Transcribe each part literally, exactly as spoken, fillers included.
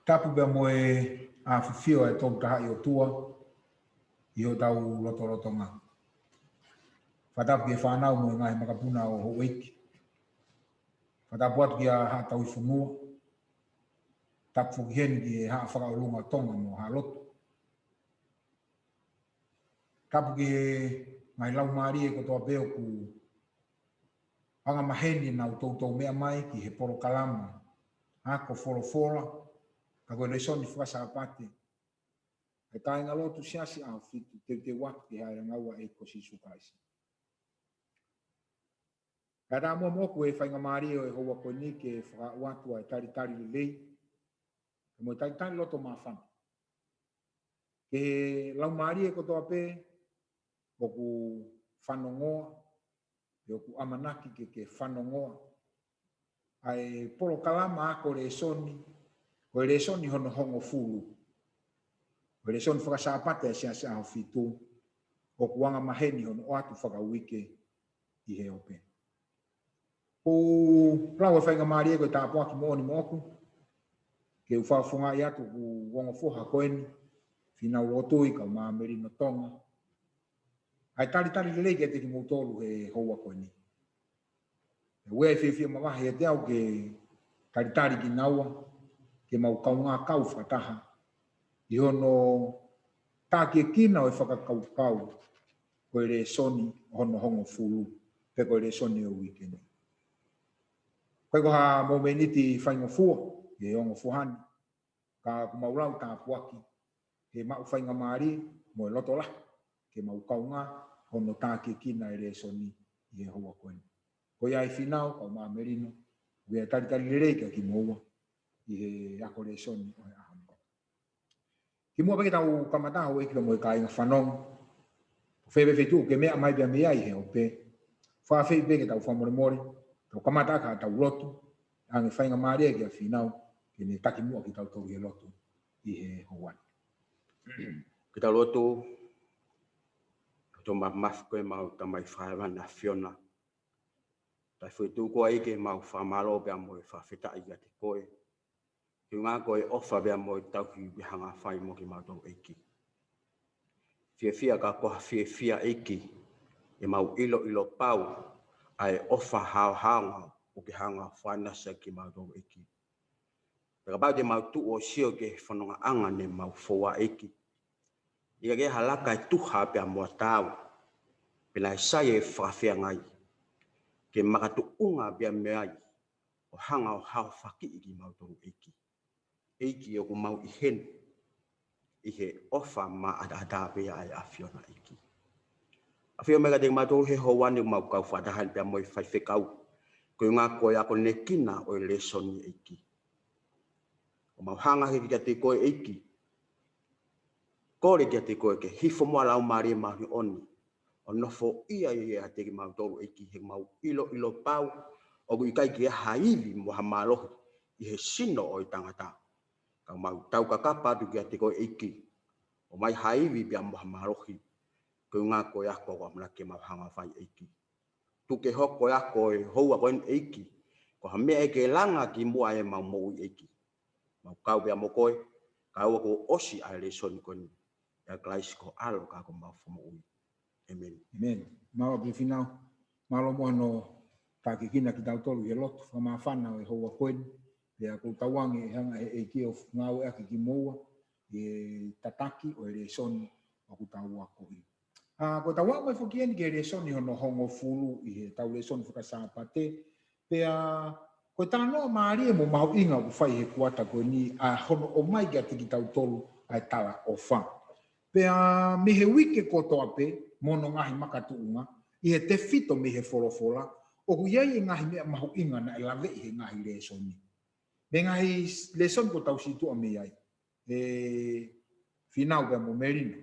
Tapu pea mo e ʻafifio ʻa e Tolu Tahaʻi ʻOtua ʻi hotau lotolotonga. Fakatapu ki he fānau mo e ngaahi makapuna ʻo houʻeiki. Fakatapu atu ki he Haʻa Tauhi Fonua. Tapu foki heni ki he Haʻa Fakaʻolunga Tonga mo Haʻa Lotu. Tapu ki he ngaahi laumālie kotoa pē ʻoku angamaheni ʻenau toutou meʻa mai ki he polokalama ako folofola, ka ko e lēsoni fakasāpate ʻa e Kāingalotu Siasi ʻAhofitu, teuteu atu ki he ʻAlo ʻo e ʻEiki ko Sīsū Kalaisi. Kae ʻatā muʻa moʻoku e faingamālie ʻo e houa ko eni ke fakaaʻu atu ʻa e talitali lelei, pea mo e talitali loto māfana ki he laumālie kotoa pē ʻoku fanongoa, pe ʻoku ʻamanaki ke, ke fanongoa ʻa e polokalama ako lēsoni, ko e lēsoni hono hongofulu, ko e lēsoni fakasāpate ʻa e Siasi ʻAhofitu, ʻoku angamaheni hono ʻoatu fakauike ʻi he ope. ʻOku ou lau e faingamālie ko e tāpuaki moʻoni moʻoku ke u fakafofongaʻi atu ʻeku ongo foha ko eni, Fīnau Lotui, kau Māmelino Tonga, ʻa e talitali lelei kiate kimoutolu he houa ko eni. ʻOku ou fiefia mavahe ʻiate au ke talitali kinaua, ke mau kaungā kau fakataha ʻi hono tākiekina ʻo e fakakaukau ko e lēsoni hono hongofulu, pe ko e lēsoni ʻo e uike ni. ʻOku ʻikai ko ha momeniti faingofua ʻi he ongo foha ni, ka ʻoku mau lau tāpuaki ke maʻu faingamālie mo e loto lahi ke mau kaungā hono tākiekina e lēsoni ʻi he houa ko eni. Ko ia ai Fīnau, kau Māmelino, ʻoku ou talitali lelei kiate kimoua ʻi he ako lēsoni ʻo e ʻaho ni. Kimuʻa pea ke tau kamata, houʻeiki pea mo e kāinga fanongo, ko fē pē feituʻu ʻoku ke meʻa mai pea mei ai he ope, fakaafeʻi pē ke tau fakamolemole, tau kamata ʻaki ʻetau lotu, hangē ko e faingamālie kia Fīnau ke ne taki muʻa kitautolu he lotu ʻi he houa ni. Ke tau lotu. ʻOtua Māfimafi, ko ʻemau Tamai fakahēvani ʻAfiona, tau fokotuʻu koā ʻEiki ʻemau fakamālō pea mo e fakafetaʻi kiate koe, koeʻuhi ko e ʻofa pea mo e tauhi ʻoku ke hanga ʻo fai mo kimautolu ʻEiki. Fiefia ka ko ha fiefia ʻEiki, ʻemau ʻiloʻilo pau ʻa e ʻofa haohaoa ʻoku ke hanga ʻo fai ʻaki kimautolu ʻEiki. Pea kapau te mau tuʻu ʻo sio ki he fonongaʻanga ne mau foua ʻEiki, ʻikai ke ʻi ai ha laka ʻe tuha pea mo ha taau, pe naʻe sai e fakafeangai, ke makatuʻunga pea mei ai ʻo hanga ʻo haofakiʻi kimautolu ʻEiki. ʻEiki, ʻoku mau ʻi heni ʻi he ʻofa maʻataʻatā pē ʻa e ʻAfiona ʻEiki. ʻAfio mai kiate kimautolu he houa ni, mau kau fakataha pea mo e faifekau, koeʻuhi ko e akonekina ʻo e lēsoni ʻEiki. ʻOku mau hanga hake kiate koe ʻEiki, kole kiate koe ke hifo muʻa Laumālie Māʻoniʻoni ʻo nofoʻia ʻiate kimautolu ʻEiki, he mau ʻiloʻilo pau ʻoku ʻikai ke ʻi ai ha ivi mo ha mālohi ʻi he sino ʻo e tangata. Ka mau taukakapa atu kiate koe ʻEiki, ʻomai ha ivi pea mo ha mālohi, koeʻuhi ko e ako ʻoku ʻamanaki ke mau hanga ʻo fai ʻEiki. Tuku ke hoko e ako ʻo e houa ko eni ʻEiki ko ha meʻa ʻe ke langa ki muʻa ʻemau moʻui ʻEiki. Mau kau pea mo koe, kae ʻoua kuo ʻosi ʻa e lēsoni ko eni, ʻia Kalaisi ko ho ʻAlo ka ko homau Fakamoʻui. ʻĒmeni. ʻĒmeni. Mālō pē Fīnau, mālō muʻa hono tākiekina kitautolu he lotu fakamāfana ʻo e houa ko eni, pea ʻoku ou tauange ʻe hanga ʻe he ʻEiki ʻo ngāueʻaki kimoua ʻi he tataki ʻo e lēsoni ʻoku tau akoʻi. ʻA, ko ʻetau aʻu mai foki eni ki he lēsoni hono hongofulu ʻi heʻetau lēsoni fakasāpate, pea ko e talanoa mālie mo mahuʻinga ʻoku fai he kuata ko eni, ʻa hono ʻomai kiate kitautolu ʻa e talaʻofa. Pea mei he uike kotoa pē mo hono ngaahi makatuʻunga, ʻi he tefito mei he folofola, ʻoku ʻi ai e ngaahi meʻa mahuʻinga naʻe laveʻi he ngaahi lēsoni. Mei he ngaahi lēsoni kuo tau situʻa mei ai, ʻe Fīnau pea mo Melino.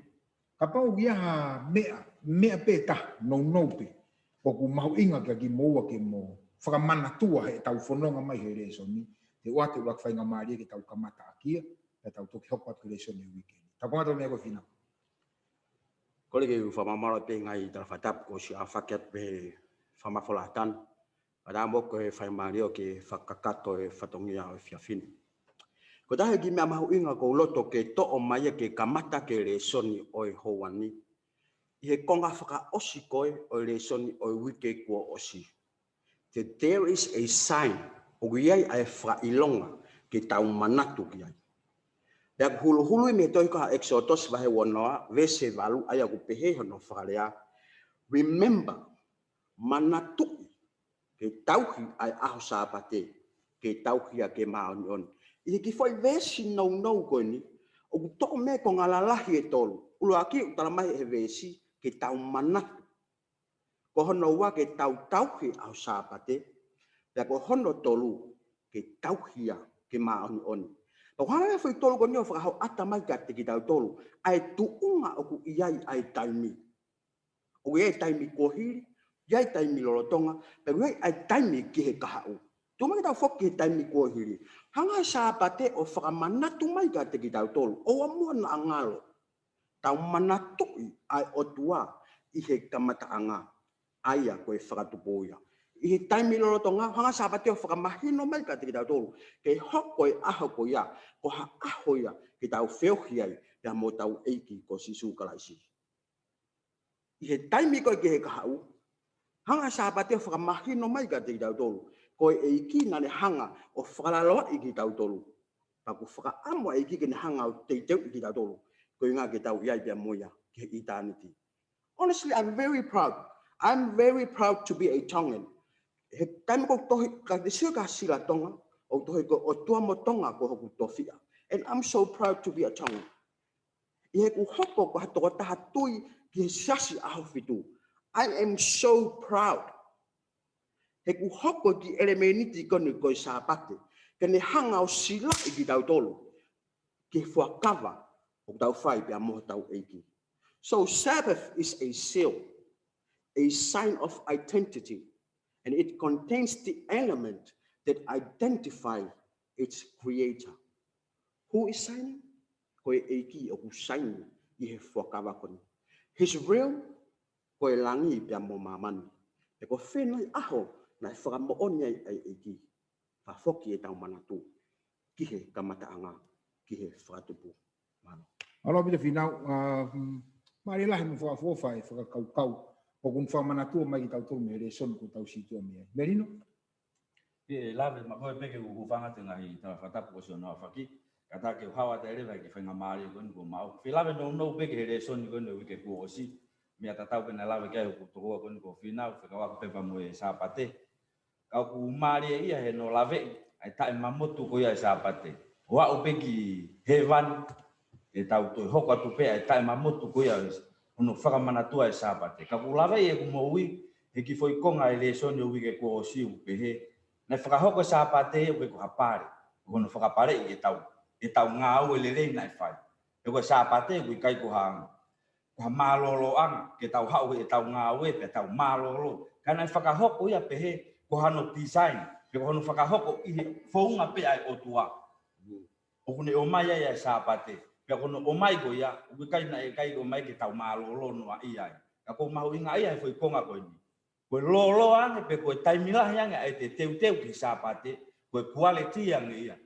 Kapau ʻoku ʻi ai ha meʻa, meʻa pē taha, nounou pē, ʻoku mahuʻinga kiate kimoua ke mo fakamanatua heʻetau fononga mai he lēsoni, te u ʻoatu ʻuluaki faingamālie ke tau kamata ʻaki ia, pea tau toki hoko atu ki he lēsoni ʻo e uike ni. Tau kamata mei he ko Fīnau. Kole ke u fakamālō atu he ngaahi tala fakatapu kuo ʻosi ʻafaki atu pē he fakamafola ʻa Tanu. Pea ʻatā moʻoku e faingamālie ʻo ke fakakakato e fatongia ʻo e efiafi ni. Ko e taha e kiʻi meʻa mahuʻinga ʻoku ou loto ke toʻo mai ia ke kamata ki he lēsoni ʻo e houa ni, ʻi he konga fakaʻosi ko ē ʻo e lēsoni ʻo e uike kuo ʻosi. That there is a sign, ʻoku ʻi ai ʻa e fakaʻilonga ke tau manatu ki ai. Pea ʻoku huluhulu ia mei he tohi ko ʻEkisotosi vahe uanoa, veesi valu, ʻa ia ʻoku pehē hono fakalea, "Remember, manatuʻi, ke tauhi ʻa e ʻaho Sāpate, ke tauhi ia ke māʻoniʻoni." ʻI he kiʻi foʻi veesi nounou ko eni, ʻoku toʻo mei ai konga lalahi ʻe tolu. ʻUluaki ʻoku tala mai he veesi ke tau manatu. Ko hono ua ke tau tauhi ʻaho Sāpate, pea ko hono tolu ke tauhi ia ke māʻoniʻoni. Pea ʻoku hanga ʻe he foʻi tolu ko eni ʻo fakahoʻata mai kiate kitautolu ʻa e tuʻunga ʻoku ʻi ai ʻa e taimi. ʻOku ʻi ai e taimi kuo hili, ʻi ai e taimi lolotonga, pea ʻoku ʻi ai ʻa e taimi ki he kahaʻu. Tuku mai ke tau foki ki he taimi kuo hili. Hanga ʻe he Sāpate ʻo fakamanatu mai kiate kitautolu, ʻoua muʻa naʻa ngalo, tau manatuʻi ʻa e ʻOtua ʻi he kamataʻanga, ʻa ia ko e fakatupu ia. ʻI he taimi lolotonga, hanga ʻe he Sāpate ʻo fakamahino mai kiate kitautolu, ke hoko e ʻaho ko ia ko ha ʻaho ia ke tau feohi ai pea mo hotau ʻEiki ko Sīsū Kalaisi. ʻI he taimi ko ē ki he kahaʻu, hanga ʻe he Sāpate ʻo fakamahino mai kiate kitautolu, ko e ʻEiki naʻa ne hanga ʻo fakalaloaʻi kitautolu. Pea ʻoku fakaʻamu ʻa e ʻEiki ke ne hanga ʻo teuteuʻi kitautolu, ko e ʻuhinga ke tau ʻi ai pea mo ia ki he ʻitāniti. Honestly, I'm very proud. I'm very proud to be a Tongan. He taimi ko ē ʻoku tohi, ka te sio ki ha sila Tonga, ʻoku tohi ko e ʻOtua mo Tonga ko hoku tofiʻa. And I'm so proud to be a Tongan. ʻI heʻeku hoko ko ha tokotaha tui ki he Siasi ʻAhofitu, I am so proud. Heʻeku hoko ki he ʻelemēniti ko eni ko e Sāpate, ke ne hanga ʻo silaʻi kitautolu ki he fuakava ʻoku tau fai pea mo hotau ʻEiki. So Sabbath is a seal, a sign of identity, and it contains the element that identify its creator. Who is signing? Ko e ʻEiki ʻoku saini ʻi he fuakava ko eni. His realm, ko e langi pea mo māmani. Pea ko fē nai ʻaho naʻe fakamoʻoni ai ʻa e ʻEiki. Fakafoki ʻetau manatu ki he kamataʻanga, ki he fakatupu. Mālō. Mālō ʻaupito Fīnau, ā, mm, mālie lahi mo fakaʻofoʻofa e fakakaukau ʻoku ne fakamanatua mai kitautolu mei he lēsoni kuo tau situʻa mei ai. Melino? Pea ʻe lave, ma ko e peke u hūfanga he ngaahi tala fakatapu ʻosi hono aofaki, ka ta ke u hao atu leva ki he faingamālie ko eni kuo maʻu. Pea lave nounou pē ki he lēsoni ko eni uike kuo ʻosi, meʻa tatau pē naʻe lave ki ai hoku tokoua ko eni ko Fīnau, fekauʻaki pē pea mo e Sāpate. Ka ʻoku mālie ia he hono laveʻi ʻa e taʻemamotu ko ia e Sāpate. ʻO aʻu pē ki hēvani, ʻe tau toe hoko atu pē ʻa e taʻemamotu ko ia hono fakamanatua e Sāpate. Ka ʻoku laveʻi ʻeku moʻui he kiʻi foʻi konga e lēsoni ʻo e uike kuo ʻosi ʻoku pehē, naʻe fakahoko e Sāpate ʻoku ʻikai ko ha pale, ko hono fakapaleʻi ʻetau, ʻetau ngāue lelei naʻe fai. He ko e Sāpate ʻoku ʻikai ko ha, ko ha mālōlōʻanga, ke tau haʻu he ʻetau ngāue pea tau mālōlō. Ka naʻe fakahoko ia pehē ko hano design, pe ko hono fakahoko ʻi he founga pē ʻa e ʻOtua. ʻOku ne ʻomai ai ʻa e Sāpate. Pea ko hono ʻomai ko ia, ʻoku ʻikai naʻe ʻikai ʻomai ke tau mālōlō noaʻia ai. Ka ʻoku mahuʻinga ia he foʻi konga ko eni. Ko e lōlō ange pe ko e taimi lahi ange ʻa ʻete teuteu ki he Sāpate, ko e quality ange ia.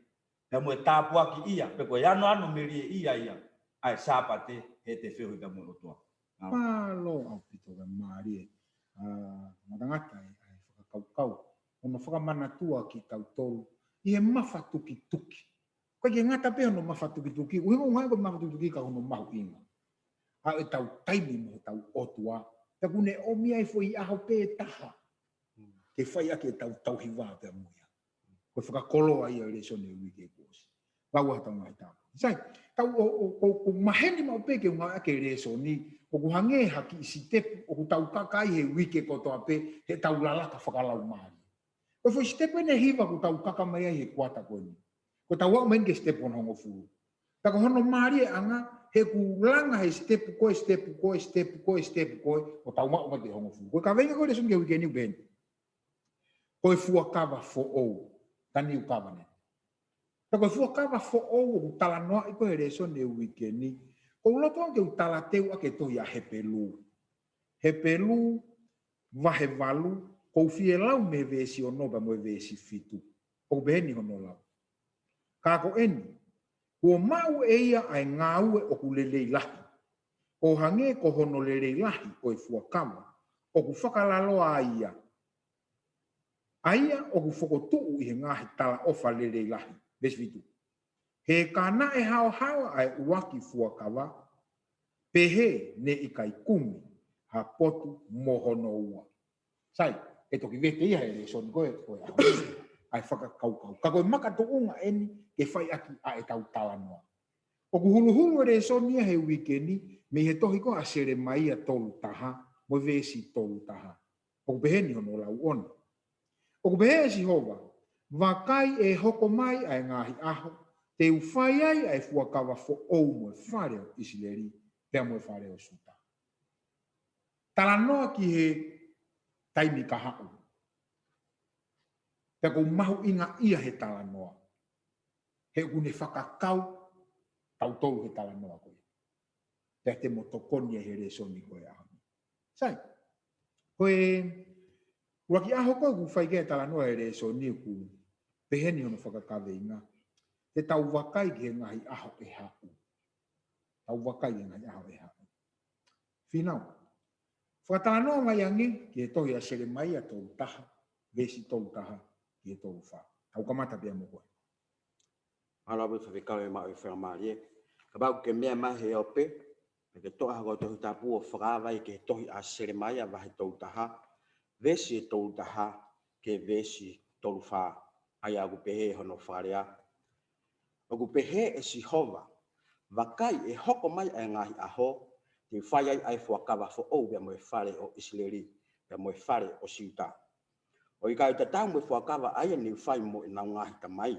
Pea mo e tāpuakiʻia, pe ko e anoanomelie ia ia ʻa e Sāpate heʻete feohi pea mo e ʻOtua. Mālō ʻaupito, ka mālie. Ā, ngatangata e, ʻa e fakakaukau. Hono fakamanatua kitautolu ʻi he mafatukituki. ʻIkai ke ngata pē hono mafatukituki, ʻuhinga ʻoku ʻikai ko e mafatukituki ka hono mahuʻinga ʻa ʻetau taimi mo hotau ʻOtua. Pea ʻoku ne ʻomi ai e foʻi ʻaho pē taha ke fai ʻaki ʻetau tauhi vā pea mo ia. Ko e fakakoloa ia e lēsoni e uike kuo ʻosi. Lau ʻa hotau ngaahi tāpuaki. Sai, tau ʻo, ʻo, ʻo, ʻo maheni maʻu pē ke u ngāueʻaki e lēsoni, ʻoku hangē ha kiʻi sitepu ʻoku tau kaka ai he uike kotoa pē, heʻetau lalaka fakalaumālie. Ko e foʻi sitepu eni ʻe hiva ʻoku tau kaka mai ai he kuata ko eni. Ko ʻetau aʻu mai eni ki he sitepu hono hongofulu. Pea ko hono mālieʻanga, he ʻoku langa he sitepu ko ē, sitepu ko ē, sitepu ko ē, sitepu ko ē, ʻo tau aʻu mai ki he hongofulu. Ko e kaveinga ko ē e lēsoni ki he uike ni ʻoku pehē ni. Ko e fuakava foʻou, the new covenant. Pea ko e fuakava foʻou ʻoku talanoaʻi ko ē he lēsoni e uike ni, ʻoku ou loto ange ke u talateu ʻaki e tohi ʻa Hepelū. Hepelū, vahe valu, ʻoku ou fie lau mei he veesi ono pea mo e veesi fitu. ʻOku pehē ni hono lau. Ka ko eni, Kuo maʻu ʻe ia ʻa e ngāue ʻoku lelei lahi, ʻo hangē ko hono lelei lahi ʻo e fuakava ʻoku fakalaloa ai ia, ʻa ia ʻoku fokotuʻu ʻi he ngaahi talaʻofa lelei lahi. Veesi fitu. He ka naʻe haohaoa ʻa e ʻuluaki fuakava, pehē ne ʻikai kumi ha potu mo hono ua. Sai, ʻe toki vete ia he lēsoni ko ē, ko ē ʻa e fakakaukau. Ka ko e makatuʻunga eni ke fai ʻaki ʻa ʻetau talanoa. ʻOku huluhulu e lēsoni ia he uike ni mei he tohi ko ē ʻa Selemaia tolu taha, mo e veesi tolu taha. ʻOku pehē ni hono lau ʻona. ʻOku pehē ʻe Sihova, vakai ʻe hoko mai ʻa e ngaahi ʻaho, te u fai ai ʻa e fuakava foʻou mo e fale ʻo ʻIsileli, pea mo e fale ʻo Siuta. Talanoa ki he taimi kahaʻu. Pea ʻoku mahuʻinga ia he talanoa. He ʻoku ne fakakau tautolu he talanoa ko ia. Pea te mo tokoni ia he lēsoni ko ē ʻaho ni. Sai, ko e ʻuluaki ʻaho ko ē ʻoku fai ki ai e talanoa he lēsoni ʻoku pehē ni hono fakakaveinga. Te tau vakai ki he ngaahi ʻaho ʻe haʻu. Tau vakai ki he ngaahi ʻaho ʻe haʻu. Finau. Fakatalanoa mai ange ki he tohi ʻa Selemaia tolu taha, veesi tolu taha ki he tolu fā. Tau kamata pea mo koe. Mālō ʻaupito faifekau e maʻu e faingamālie. Kapau ʻoku ke meʻa mai he ope, pea ke toʻo hako Tohi Tapu ʻo fakaava ai ki he tohi ʻa Selemaia vahe tolu taha, veesi ʻe tolu taha ki he veesi tolu fā, ʻa ia ʻoku pehē hono fakalea. ʻOku pehē ʻe Sihova, vakai ʻe hoko mai ʻa e ngaahi ʻaho, te u fai ai ʻa e fuakava foʻou pea mo e fale ʻo ʻIsileli, pea mo e fale ʻo Siuta. ʻO ʻikai tatau mo e fuakava ʻa ia ne u fai mo ʻenau ngaahi tamai.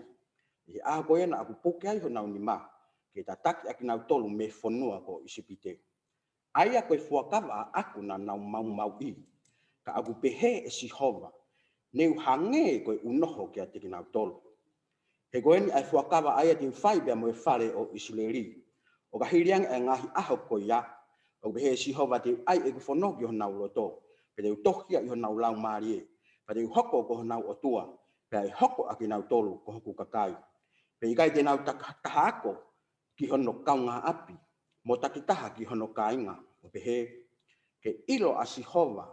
ʻI he ʻaho ko ia naʻa ku puke ai honau nima, ke tataki ʻakinautolu mei he fonua ko ʻIsipite. ʻA ia ko e fuakava ʻaʻaku naʻa nau maumauʻi. Ka ʻoku pehē ʻe Sihova, ne u hangē ko e ʻunoho kiate kinautolu. He ko eni ʻa e fuakava ʻa ia te u fai pea mo e fale ʻo ʻIsileli. ʻO ka hili ange ʻa e ngaahi ʻaho ko ia, ʻoku pehē ʻe Sihova, te u ʻai ʻeku fono ki honau loto, pea te u tohi ia ʻi honau laumālie, pea te u hoko ko honau ʻOtua, pea ʻe hoko ʻakinautolu ko hoku kakai. Pea ʻikai te nau taka-, taha ako ki hono kaungāʻapi, mo takitaha ki hono kāinga, ʻo pehē, ke ʻilo ʻa Sihova,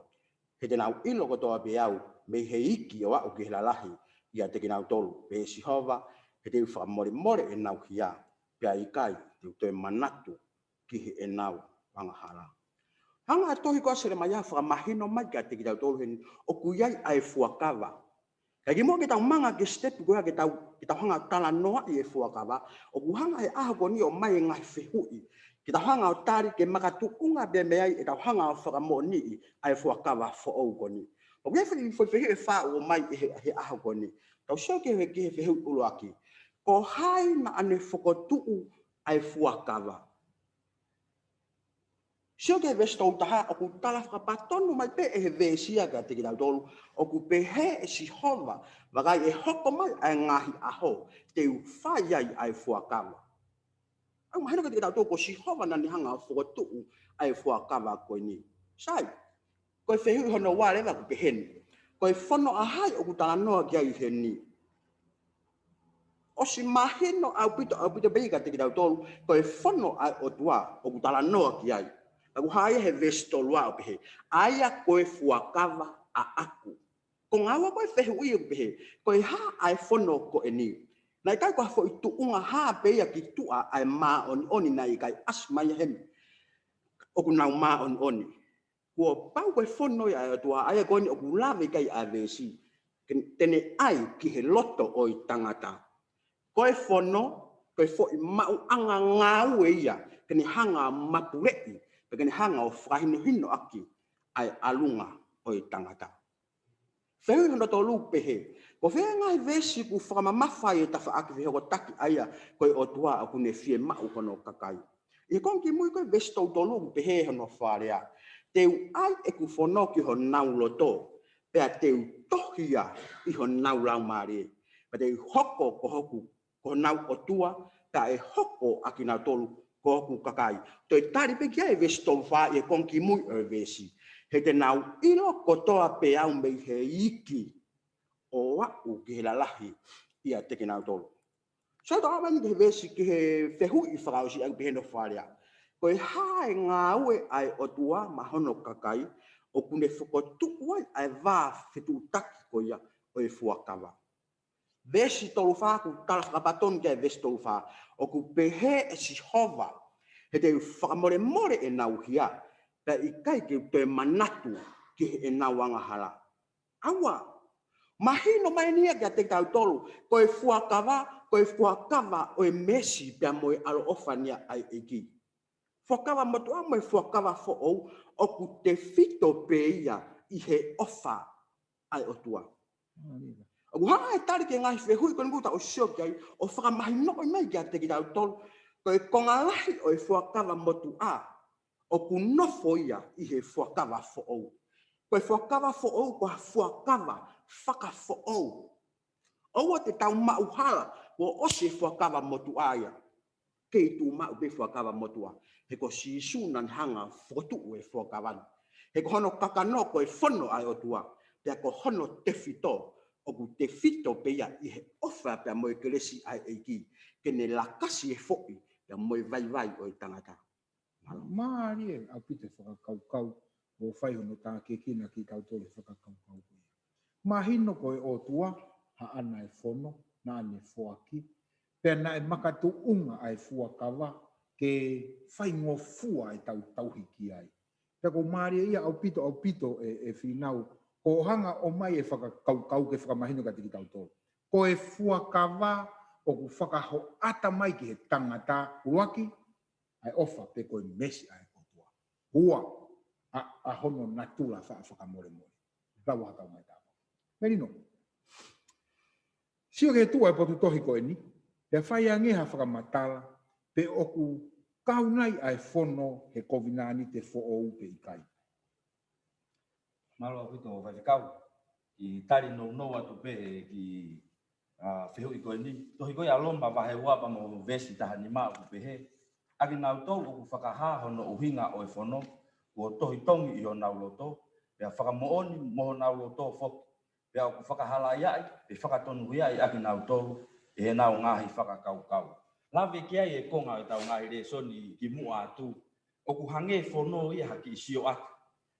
he te nau ʻilo kotoa pē au, mei he iiki ʻo aʻu ki he lalahi ʻiate kinautolu, pehē ʻe Sihova, he te u fakamolemole ʻenau hia, pea ʻikai te u toe manatu ki heʻenau angahala. Hanga ʻa e tohi ko ē ʻa Selemaia fakamahino mai kiate kitautolu heni, ʻoku ʻi ai ʻa e fuakava. Ka kimuʻa ke tau manga ki he step ko ia ke tau, ke tau hanga ʻo talanoaʻi e fuakava, ʻoku hanga he ʻaho ko eni ʻo ʻomai e ngaahi fehuʻi. Ke tau hanga ʻo tali ke makatuʻunga pē mei ai ʻetau hanga ʻo fakamoʻoniʻi ʻa e fuakava foʻou ko eni. ʻOku ʻi ai e foʻi, foʻi fehuʻi ʻe fā ʻoku ʻomai he, he ʻaho ko eni. Tau sio ki he, ki he fehuʻi ʻuluaki. Ko hai naʻa ne fokotuʻu ʻa e fuakava? Sio ki he veesi tolu taha, ʻoku tala fakapatonu mai pē ʻe he veesi ia kiate kitautolu, ʻoku pehē ʻe Sihova, vakai ʻe hoko mai ʻa e ngaahi ʻaho, te u fai ai ʻa e fuakava. ʻOku mahino kiate kitautolu ko Sihova naʻa ne hanga ʻo fokotuʻu ʻa e fuakava ko eni. Sai, ko e fehuʻi hono ua leva ʻoku pehē ni. Ko e fono ʻa hai ʻoku talanoa ki ai heni? ʻOsi mahino ʻaupito, ʻaupito pē kiate kitautolu, ko e fono ʻa e ʻOtua ʻoku talanoa ki ai. Ka ʻoku hā ia he veesi tolu ua ʻo pehē, ʻa ia ko e fuakava ʻaʻaku. Ko e ngāue ko e fehuʻi ʻoku pehē, ko e hā ʻa e fono ko eni? Naʻe ʻikai ko ha foʻi tuʻunga hā pē ia ki tuʻa ʻa e māʻoniʻoni naʻe ʻikai ʻasi mai ia heni. ʻOku nau māʻoniʻoni. Kuo pau ko e fono ia ʻa e ʻOtua, ʻa ia ko eni ʻoku lave ki ai ʻa e veesi. Ke, te ne ʻai ki he loto ʻo e tangata. Ko e fono, ko e foʻi maʻuʻanga ngāue ia, ke ne hanga ʻo mapuleʻi, pe ke ne hanga ʻo fakahinohinoʻaki ʻa e ʻalunga ʻo e tangata. Fehuʻi hono tolu pehē, ko fē ngaahi veesi ʻoku fakamamafa ai e tafaʻaki fehokotaki ʻa ia ko e ʻOtua ʻoku ne fiemaʻu hono kakai? ʻI he konga kimui ko e veesi tolu tolu ʻoku pehē hono fakalea, te u ʻai ʻeku fono ki honau loto, pea te u tohi ia ʻi honau laumālie, pea te u hoko ko hoku, ko honau ʻOtua, pea ʻe hoko ʻakinautolu ko hoku kakai. Toe tali pē ki ai e veesi tolu fā ʻi he konga kimui ʻo e veesi. He te nau ʻilo kotoa pē au mei he iiki ʻo aʻu ki he lalahi ʻiate kinautolu. Sai, tau ʻalu mai ki he veesi, ki he fehuʻi fakaʻosi ʻoku pehē hono fakalea: Ko e hā e ngāue ʻa e ʻOtua maʻa hono kakai ʻoku ne fokotuʻu ai ʻa e vā fetuʻutaki ko ia ʻo e fuakava? Veesi tolu fā, ʻoku tala fakapatonu ki ai e veesi tolu fā, ʻoku pehē ʻe Sihova: He te u fakamolemole ʻenau hia, pea ʻikai ke u toe manatu ki heʻenau angahala. ʻAua, mahino mai eni ia kiate kitautolu, ko e fuakava, ko e fuakava ʻo e meesi pea mo e ʻaloʻofa eni ia ʻa e ʻEiki. Fuakava motuʻa mo e fuakava foʻou, ʻoku tefito pē ia ʻi he ʻofa ʻa e ʻOtua. ʻOku hanga ʻe he tali ki he ngaahi fehuʻi ko eni kuo tau sio ki ai ʻo fakamahinoʻi mai kiate kitautolu, ko e konga lahi ʻo e fuakava motuʻa ʻoku nofo ia ʻi he fuakava foʻou. Ko e fuakava foʻou ko ha fuakava fakafoʻou. ʻOua te tau maʻuhala kuo ʻosi e fuakava motuʻa ia. Kei tuʻu maʻu pē fuakava motuʻa. He ko Sīsū naʻa ne hanga fokotuʻu e fuakava ni. He ko hono kakano ko e fono ʻa e ʻOtua, pea ko hono tefito ʻoku tefito pē ia ʻi he ʻofa pea mo e kelesi ʻa e ʻEiki, ke ne lakasi e foʻi pea mo e vaivai ʻo e tangata. Mālie ʻaupito e fakakaukau ʻoku fai hono tākiekina kitautolu he fakakaukau ko ia. Mahino ko e ʻOtua, haʻana e fono naʻa ne foaki, pea naʻe makatuʻunga ʻa e fuakava ke faingofua ʻetau tauhi ki ai. Pea ʻoku mālie ia ʻaupito, ʻaupito e, e Fīnau, ko hoʻo hanga ʻo ʻomai e fakakaukau ke fakamahino kiate kitautolu. Ko e fuakava ʻoku fakahoʻata mai ki he tangata, ʻuluaki, ʻa e ʻofa pe ko e meesi ʻa e ʻOtua. Ua, ʻa, ʻa hono natula faʻa fakamolemole. Lau ʻa e kau mai tāpuaki. Melino. Sio ki he tuʻu ʻa e potu tohi ko eni, pea fai ange ha fakamatala pe ʻoku kau nai ʻa e fono he kovinānite foʻou pe ʻikai. Mālō ʻaupito Faifekau. Kiʻi tali nounou atu pē ki he, ʻa, fehuʻi ko eni. Tohi ko ia ʻa Loma vahe ua pea mo e veesi taha nima ʻoku pehē: ʻA kinautolu ʻoku fakahā hono ʻuhinga ʻo e fono, kuo tohi tongi ʻi honau loto, pea fakamoʻoni mo honau loto foki, pea ʻoku fakahalaiaʻi pe fakatonuhiaʻi ʻa kinautolu ʻe heʻenau ngaahi fakakaukau. Lave ki ai e konga ʻo ʻetau ngaahi lēsoni kimuʻa atu, ʻoku hangē fono ia ha kiʻi sioʻata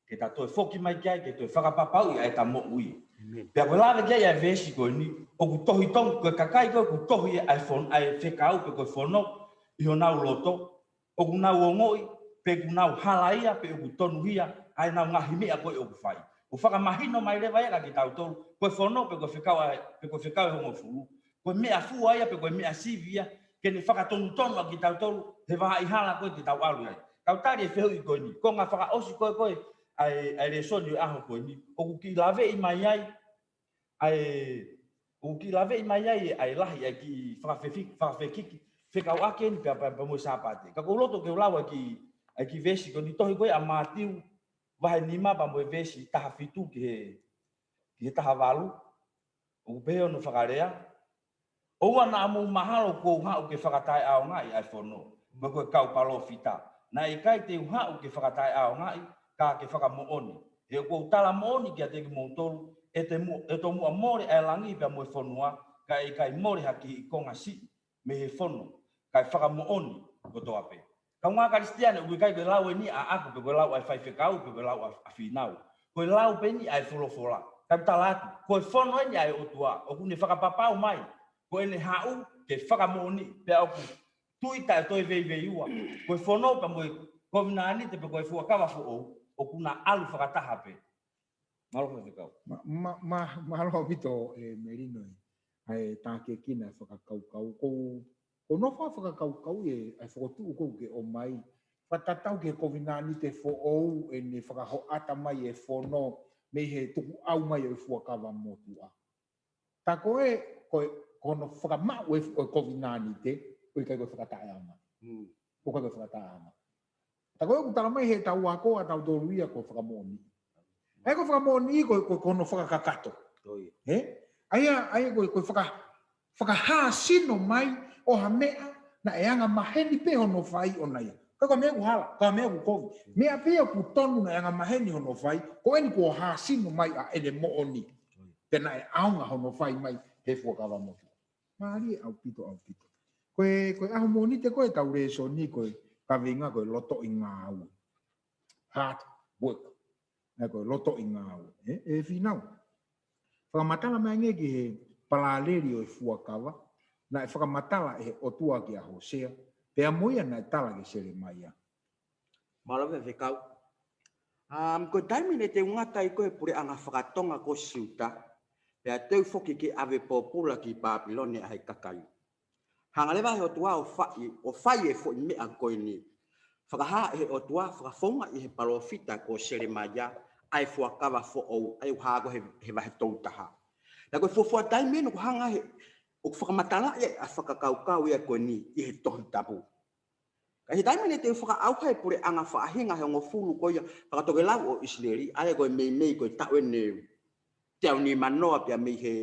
ke ta toe foki mai ki ai, ke toe fakapapauʻi ʻa ʻeta moʻui. ʻĒmeni. Pea ko e lave ki ai ʻa e veesi ko eni, ʻoku tohi tongi, ko e kakai ko ē ʻoku tohi ʻa e fon-, ʻa e fekau pe ko e fono ʻi honau loto, ʻoku nau ongoʻi pe ʻoku nau halaia pe ʻoku tonuhia ʻa ʻenau ngaahi meʻa ko ē ʻoku fai. ʻOku fakamahino mai leva ia kiate kitautolu, ko e fono pe ko e fekau ʻa e, pe ko e fekau ʻe hongofulu, ko e meʻafua ia pe ko e meʻa sivi ia ke ne fakatonutonu ʻa kitautolu he vahaʻa hala ko ē te tau ʻalu ai. Kau tali e fehuʻi ko eni, konga fakaʻosi ko ē ko ē ʻa e, ʻa e lēsoni ʻo e ʻaho ko eni, ʻoku kiʻi laveʻi mai ai, ʻa e, ʻoku kiʻi laveʻi mai ai ʻa e lahi ʻa e kiʻi fakafefi-, fakafekiki fekauʻaki eni pea, pea, pea mo e Sāpate. Ka ʻoku ou loto ke u lau ʻa e kiʻi, ʻa e kiʻi veesi ko eni, tohi ko ē ʻa Mātiu vahe nima pea mo e veesi taha fitu ki he, ki he taha valu. ʻOku pehē hono fakalea: ʻOua naʻa mou mahalo kuo u haʻu ke fakataʻeʻaongaʻi ʻa e fono, pe ko e kau palōfita. Naʻe ʻikai te u haʻu ke fakataʻeʻaongaʻi, ka ke fakamoʻoni. He ʻoku ou tala moʻoni kiate kimoutolu, ʻe te mu-, ʻe tomuʻa mole ʻa e langi pea mo e fonua, ka ʻe ʻikai mole ha kiʻi konga siʻi mei he fono, kae fakamoʻoni kotoa pē. Kaungā Kalisitiane, ʻoku ʻikai ko e lau eni ʻaʻaku, pe ko e lau ʻa e faifekau, pe ko e lau ʻa, ʻa Fīnau. Ko e lau pē eni ʻa e folofola. Kae tala atu, ko e fono eni ʻa e ʻOtua, ʻoku ne fakapapau mai ko ʻene haʻu ke fakamoʻoni, pea ʻoku tui taʻe toe veiveiua. Ko e fono pea mo e kovinānite pe ko e fuakava foʻou, ʻoku na ʻalu fakataha pē. Mālō Faifekau. Ma, ma, ma, mālō ʻaupito e Melino e, ʻa e tākiekina e fakakaukau. Ko, ko hono faʻa fakakaukau e, ʻa e fokotuʻu ko ē ke ʻomai, fakatatau ki he kovinānite foʻou ʻene fakahoʻata mai e fono mei he tukuʻau mai ʻo e fuakava motuʻa. Tā ko ē, ko e, ko hono fakamaʻu e, ʻo e kovinānite, ʻoku ʻikai ko e fakataʻeʻaongaʻi. Mm. ʻOku ʻikai ko e fakataʻeʻaongaʻi. Tā ko ē ʻoku tala mai heʻetau ako ʻatautolu ia ko e fakamoʻoni. ʻA ia ko e fakamoʻoni ko e, ko e, ko hono fakakakato. ʻIo. Hē? ʻA ia, ʻa ia ko e, ko e faka-, fakahāsino mai ʻo ha meʻa naʻe anga maheni pē hono fai ʻona ia. Ka ko e meʻa ʻoku hala, ka ko e meʻa ʻoku kovi. Meʻa pē ʻoku tonu naʻe anga maheni hono fai, ko eni kuo hāsino mai ʻa ʻene moʻoni. Pea naʻe ʻaonga hono fai mai he fuakava motuʻa. Mālie ʻaupito, ʻaupito. Ko e, ko e ʻaho Mōnite ko e tau lēsoni ko e kaveinga ko e lotoʻi ngāue. Hard work. Naʻe ko e lotoʻi ngāue. ʻE, ʻe Fīnau. Fakamatala mai ange ki he palāleli ʻo e fuakava. Naʻe fakamatala ʻe he ʻOtua kia Hōsea. Pea mo ia naʻe tala kia Selemaia. Mālō e fekau. Um, ko e taimi ne te u ngata ai ko e puleʻanga fakatonga ko Siuta, pea te u foki ke ʻave pōpula ki Pāpilone ʻa e kakai. Hanga leva he ʻOtua ʻo fai, ʻo fai e foʻi meʻa ko eni. Fakahā ʻe he ʻOtua, fakafounga ʻi he palōfita ko Selemaia, ʻa e fuakava foʻou, ʻa ia ʻoku hā ko he, he vahe tolu taha. Naʻe ko e fuofua taimi eni ʻoku hanga he, ʻoku fakamatala ʻa e fakakaukau ia ko eni ʻi he Tohi Tapu. Ka ʻi he taimi ne te u fakaʻauha e puleʻanga faʻahinga ʻe hongofulu ko ia fakatokelau ʻo ʻIsileli, ʻa ia ko e meimei ko e taʻu eni ʻe teau nimanoa pea mei he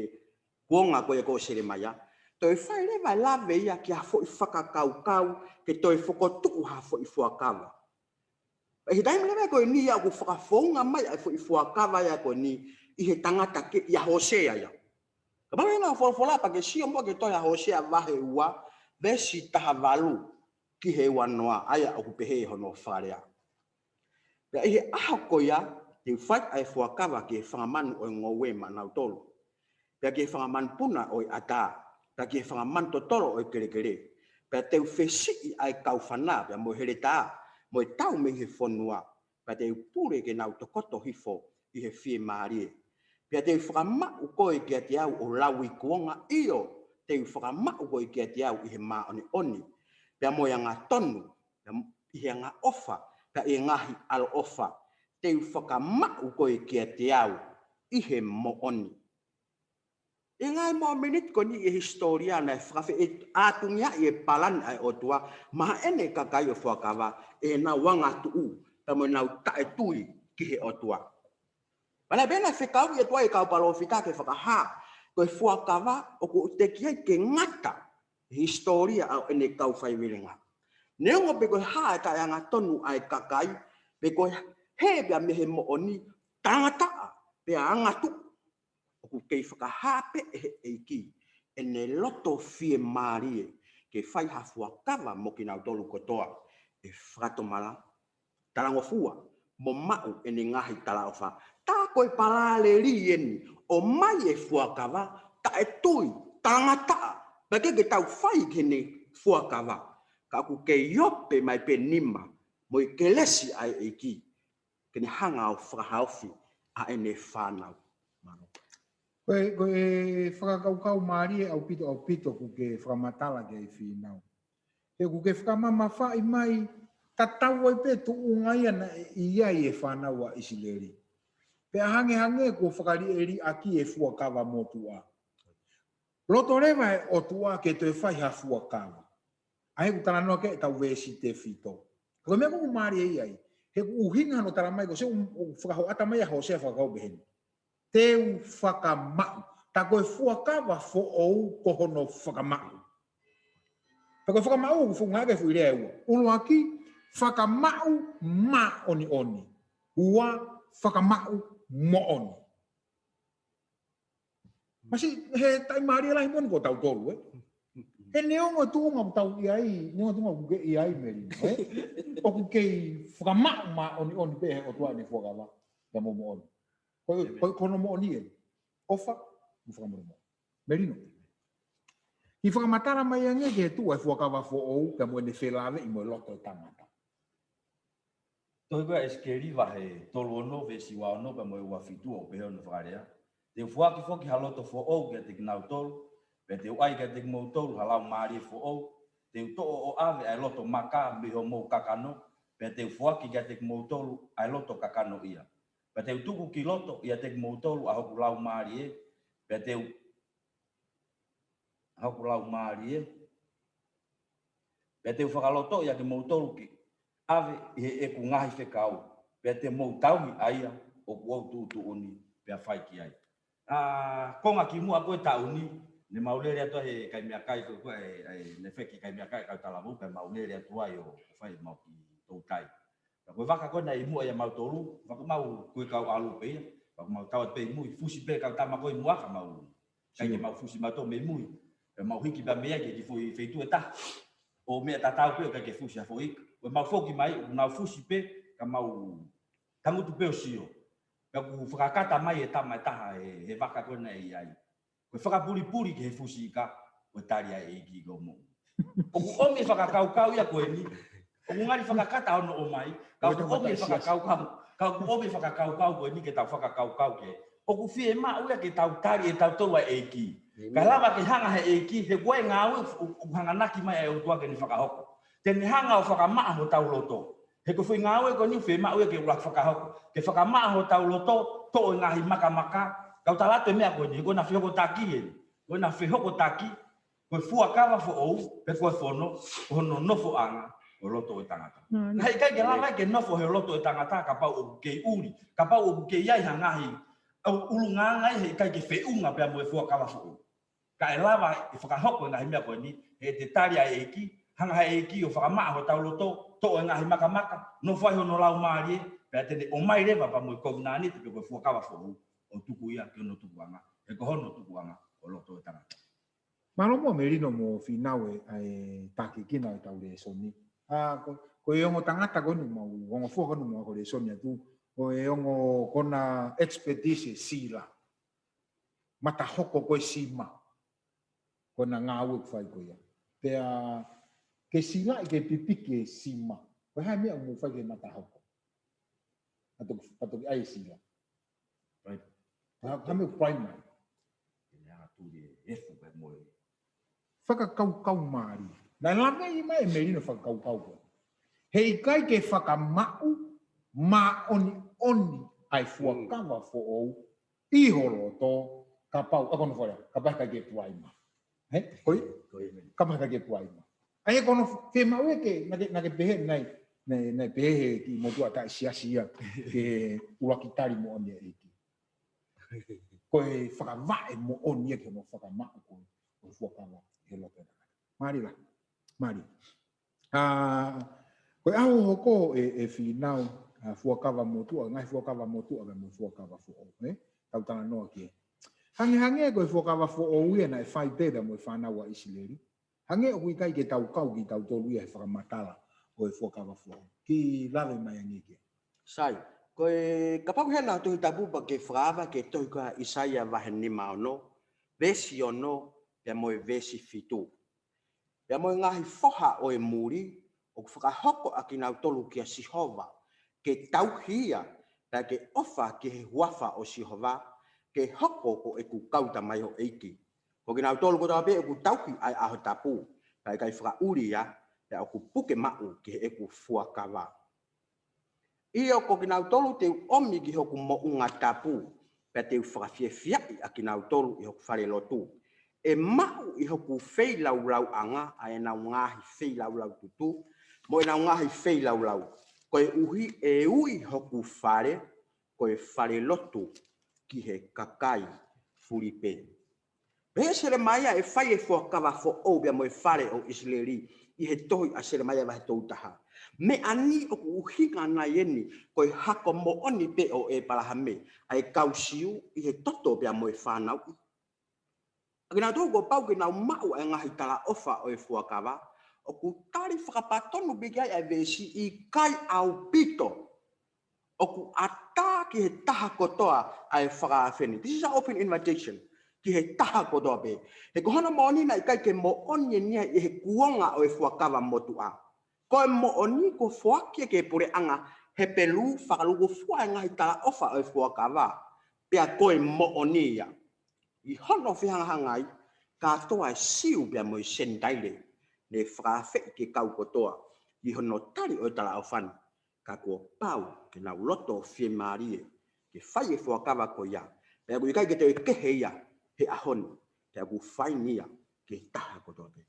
kuonga ko ia ko Selemaia. Toe fai leva e lave ia ki ha foʻi fakakaukau ke toe fokotuʻu ha foʻi fuakava. ʻI he taimi leva ko eni ia ʻoku fakafounga mai ʻa e foʻi fuakava ia ko eni ʻi he tangata ke ʻia Hōsea ia. Kapau ʻe ʻi ai ha folofola pea ke sio muʻa ki he tohi ʻa Hōsea vahe ua, veesi taha valu ki he ua noa, ʻa ia ʻoku pehē hono fakalea. Pea ʻi he ʻaho ko ia, te u fai ʻa e fuakava ki he fanga manu ʻo e ngoue maʻanautolu, pea ki he fanga manupuna ʻo e ʻatā, pea ki he fanga manu totolo ʻo e kelekele. Pea te u fesiʻi ʻa e kaufana, pea mo e heletā, mo e tau mei he fonua, pea te u pule ke nau tokoto hifo ʻi he fiemālie. Pea te u fakamaʻu koe kiate au ʻo lauikuonga, ʻio, te u fakamaʻu koe kiate au ʻi he māʻoniʻoni, pea mo e angatonu, pea ʻi he angaʻofa, pea ʻi he ngaahi ʻaloʻofa. Te u fakamaʻu koe kiate au ʻi he moʻoni. ʻI he ngaahi mōmeniti ko eni ʻi he hisitōlia naʻe fakafeʻi ʻatungiaʻi e palani ʻa e ʻOtua maʻa ʻene kakai ʻo e fuakava, ʻenau angatuʻu, pea mo ʻenau taʻetui ki he ʻOtua. Pea naʻe pehē naʻe fekauʻi ʻe he ʻOtua e kau palōfita ke fakahā, ko e fuakava ʻoku teʻeki ai ke ngata he hisitōlia ʻa ʻene kau faivelenga. Neongo pe ko e hā e taʻeangatonu ʻa e kakai, pe ko e hē pea mei he moʻoni, talangataʻa, pea angatuʻu, ʻoku kei fakahā pē ʻe he ʻEiki ʻene loto fiemālie ke fai ha fuakava mo kinautolu kotoa ʻe fakatomala, talangofua, mo maʻu ʻene ngaahi talaʻofa. Tā ko e palāleli eni, ʻomai e fuakava, taʻetui, talangataʻa, pea ʻikai ke tau fai ki heʻene fuakava. Ka ʻoku kei ope mai pē nima mo e kelesi ʻa e ʻEiki ke ne hanga ʻo fakahaofi ʻa ʻene fānau. Mālō. Ko e, ko e fakakaukau mālie ʻaupito, ʻaupito ʻoku ke fakamatala ki ai Fīnau. He ʻoku ke fakamamafaʻi mai, tatau ai pē tuʻunga ia naʻe ʻi ai e fānau ʻa ʻIsileli. Pea hangehangē kuo fakaliʻeliʻaki e fuakava motuʻa. Loto leva e ʻOtua ke toe fai ha fuakava. ʻA ia ʻoku talanoa ki ai ʻetau veesi tefito. Ko e meʻa ʻoku mālie ai. He ʻoku ʻuhinga hono tala mai ko e sio ʻoku fakahoʻata mai ʻa Hōsea fakakaukau pehē ni. Te u fakamaʻu. Tā ko e fuakava foʻou ko hono fakamaʻu. Tā ko e fakamaʻu ʻoku founga ʻaki e foʻi lea ʻe ua. ʻUluaki, fakamaʻu māʻoniʻoni. Ua, fakamaʻu moʻoni. Masi, he taʻimālie lahi moʻoni ko tautolu, ē? He neongo e tuʻunga ʻoku tau ʻi ai, neongo e tuʻunga ʻoku ke ʻi ai, Melino, ē? ʻOku kei fakamaʻu māʻoniʻoni pē he ʻOtua ʻene fuakava, pea mo moʻoni. Ko, ko, ko hono moʻoni ē. ʻOfa, mo fakamolemole. Melino. Kiʻi fakamatala mai ange ki he tuʻu ʻa e fuakava foʻou, pea mo ʻene felāveʻi mo e loto ʻo e tangata. Tohi ko ia ʻa ʻIsikeli vahe tolu ono, veesi ua ono, pea mo e ua fitu ʻoku pehē hono fakalea. Te u foaki foki ha loto foʻou kiate kinautolu, pea te u ʻai kiate kimoutolu ha laumālie foʻou, te u toʻo ʻo ʻave ʻa e loto maka mei homou kakano, pea te u foaki kiate kimoutolu ʻa e loto kakano ia. Pea te u tuku ki loto ʻiate kimoutolu ʻa hoku laumālie, pea te u, ʻa hoku laumālie, pea te u fakalotoʻi ʻa kimoutolu ke ʻave ʻi heʻeku ngaahi fekau, pea te mou tauhi ʻa ia ʻoku ou tuʻutuʻuni pea fai ki ai. ʻA, konga kimuʻa ko e taʻu ni, ne mau lele atu ai he kai meʻakai ko, ko e, e, ne feki kai meʻakai kau talavou, pea mau lele atu ai ʻo fai mau kiʻi toutai. Ka ko e vaka ko ena ʻi muʻa ʻia mautolu, vaka mau ko e kau ʻalu pē ia, vaka mau tau atu pē ʻi mui, fusi pē kau tama ko ē ʻi muʻa ka mau, kai ke mau fusi mautolu mei mui. Pea mau hiki pē mei ai ki he kiʻi foʻi feituʻu ʻe taha. ʻO meʻa tatau pē ʻo ʻikai ke fusi ha foʻi ika. Ko ʻemau foki mai, ʻoku nau fusi pē, ka mau tangutu pē ʻo sio. Pea ʻoku fakakata mai e tama ʻe taha he, he vaka ko ena ʻi ai. Ko e fakapulipuli ki he fusi ika, ko e tali ʻa e ʻEiki ko mo. ʻOku ʻomi e fakakaukau ia ko eni. ʻOku ngali fakakata hono ʻomai. Ka ʻoku ʻomi e fakakaukau. Ka ʻoku ʻomi e fakakaukau ko eni ke tau fakakaukau ki ai. ʻOku fiemaʻu ia ke tau tali ʻe tautolu ʻa e ʻEiki. Ka lava ke hanga he ʻEiki, he ko e ngāue ʻoku, ʻoku hanganaki mai ʻa e ʻOtua ke ne fakahoko. Te ne hanga ʻo fakamaʻa hotau loto. He ko e foʻi ngāue ko eni ʻoku fiemaʻu ia ke ʻuluaki fakahoko. Ke fakamaʻa hotau loto, toʻo e ngaahi makamaka. Kau tala atu e meʻa ko eni, he ko ʻena fehokotaki eni. Ko ʻena fehokotaki, ko e fuakava foʻou, pe ko e fono, ko hono nofoʻanga ʻo e loto ʻo e tangata. Naʻe ʻikai ke lava ke nofo he loto ʻo e tangata, kapau ʻoku kei ʻuli, kapau ʻoku kei ʻi ai ha ngaahi ʻulungaanga ia he ʻikai ke feʻunga pea mo e fuakava foʻou. Ka ʻe lava ʻe fakahoko e ngaahi meʻa ko eni, he te tali ʻa e ʻEiki, hanga he ʻEiki ʻo fakamaʻa hotau loto, toʻo e ngaahi makamaka, nofo ai hono laumālie, pea te ne ʻomai leva pea mo e kovinānite pe ko e fuakava foʻou, ʻo tuku ia ki hono tukuʻanga, he ko hono tukuʻanga ʻo e loto ʻo e tangata. Mālō muʻa Melino mo Fīnau e, ʻa e tākiekina ʻo ʻetau lēsoni. ʻA, ko, ko e ongo tangata ko eni mau, ongo foha ko eni mau ako lēsoni atu, ko e ongo ko ʻena expertise sila. Matahoko ko e sima. Ko ʻena ngāue ʻoku fai ko ia. Pea ke silaʻi ke pipiki e sima. Ko e hā e meʻa ʻoku mou fai ki he matahoko? Ka toki, ka toki ʻai e sila. Right. Ka, ka meʻa primer. Ke ne hanga tuli e efu pea mo e. Fakakaukau mālie. Naʻe lave mai e Melino fakakaukau ko. He ʻikai ke fakamaʻu māʻoniʻoni ʻa e fuakava foʻou ʻi ho loto, kapau, ʻa ko ʻena fale, kapau ʻikai ke primer. He? Ko ia? Ko ia. Kapau ʻikai ke primer. ʻA ia ko hono fiemaʻu ia ke, naʻa ke, naʻa ke pehē naʻe, naʻe, naʻe pehē he kiʻi motuʻa taʻesiasi ia, ke ʻuluaki tali moʻoni e ʻEiki. Ko e fakavaʻe moʻoni ia ke mo fakamaʻu ko e, ko e fuakava he loto ʻo e tangata. Mālie lahi. Mālie. ʻA, ko e ʻaho hoko ē, ʻe Fīnau, ʻa, fuakava motuʻa, ngaahi fuakava motuʻa pea mo e fuakava foʻou, ē? Tau talanoa ki ai. Hangehangē ko e fuakava foʻou ia naʻe fai pē pea mo e fānau ʻa ʻIsileli. Hangē ʻoku ʻikai ke tau kau kitautolu ia he fakamatala ʻo e fuakava foʻou. Kiʻi lave mai angē ki ai. Sai, ko e kapau ke hanga he Tohi Tapu pea ke fakaava ki he tohi ko ia ʻa ʻAisea vahe nima ono, veesi ono, pea mo e veesi fitu. Pea mo e ngaahi foha ʻo e muli, ʻoku fakahoko ʻa kinautolu kia Sihova, ke tauhi ia, pea ke ʻofa ki he huafa ʻo Sihova, ke hoko ko ʻeku kau tamaioʻeiki. Ko kinautolu kotoa pē ʻoku tauhi ʻa e ʻaho tapu, pea ʻikai fakaʻuli ia, pea ʻoku puke maʻu ki heʻeku fuakava. ʻIo ko kinautolu te u ʻomi ki hoku moʻunga tapu, pea te u fakafiefiaʻi ʻa kinautolu ʻi hoku fale lotu. ʻE maʻu ʻi hoku feilaulauʻanga ʻa ʻenau ngaahi feilaulau tutu, mo ʻenau ngaahi feilaulau. Koeʻuhi ʻe ui hoku fale, ko e fale lotu ki he kakai fulipē. Pehē ʻe Selemaia ʻe fai e fuakava foʻou pea mo e fale ʻo ʻIsileli ʻi he tohi ʻa Selemaia vahe tolu taha. Meʻa ni ʻoku ʻuhinga nai eni ko e hako moʻoni pē ʻo ʻĒpalahame, ʻa e kau Siu ʻi he toto pea mo e fānau. ʻA kinautolu kuo pau ke nau maʻu ʻa e ngaahi talaʻofa ʻo e fuakava, ʻoku tali fakapatonu pē ki ai ʻa e veesi ʻikai ʻaupito. ʻOku ʻatā ki he taha kotoa ʻa e fakaafe ni. This is an open invitation. Ki he taha kotoa pē. He ko hono moʻoni naʻe ʻikai ke moʻoni eni ia ʻi he kuonga ʻo e fuakava motuʻa. Ko e moʻoni kuo foaki ia ki he puleʻanga Hepelū fakalūkufua e ngaahi talaʻofa ʻo e fuakava. Pea ko e moʻoni ia. ʻI hono fehangahangai, kātoa e Siu pea mo e Senitaile, ne fakaafeʻi ke kau kotoa, ʻi hono tali ʻo e talaʻofa ni, ka kuo pau ke nau loto fiemālie, ke fai e fuakava ko ia, pea ʻoku ʻikai ke toe kehe ia he ʻaho ni, pea ʻoku fai ni ia ki he taha kotoa pē.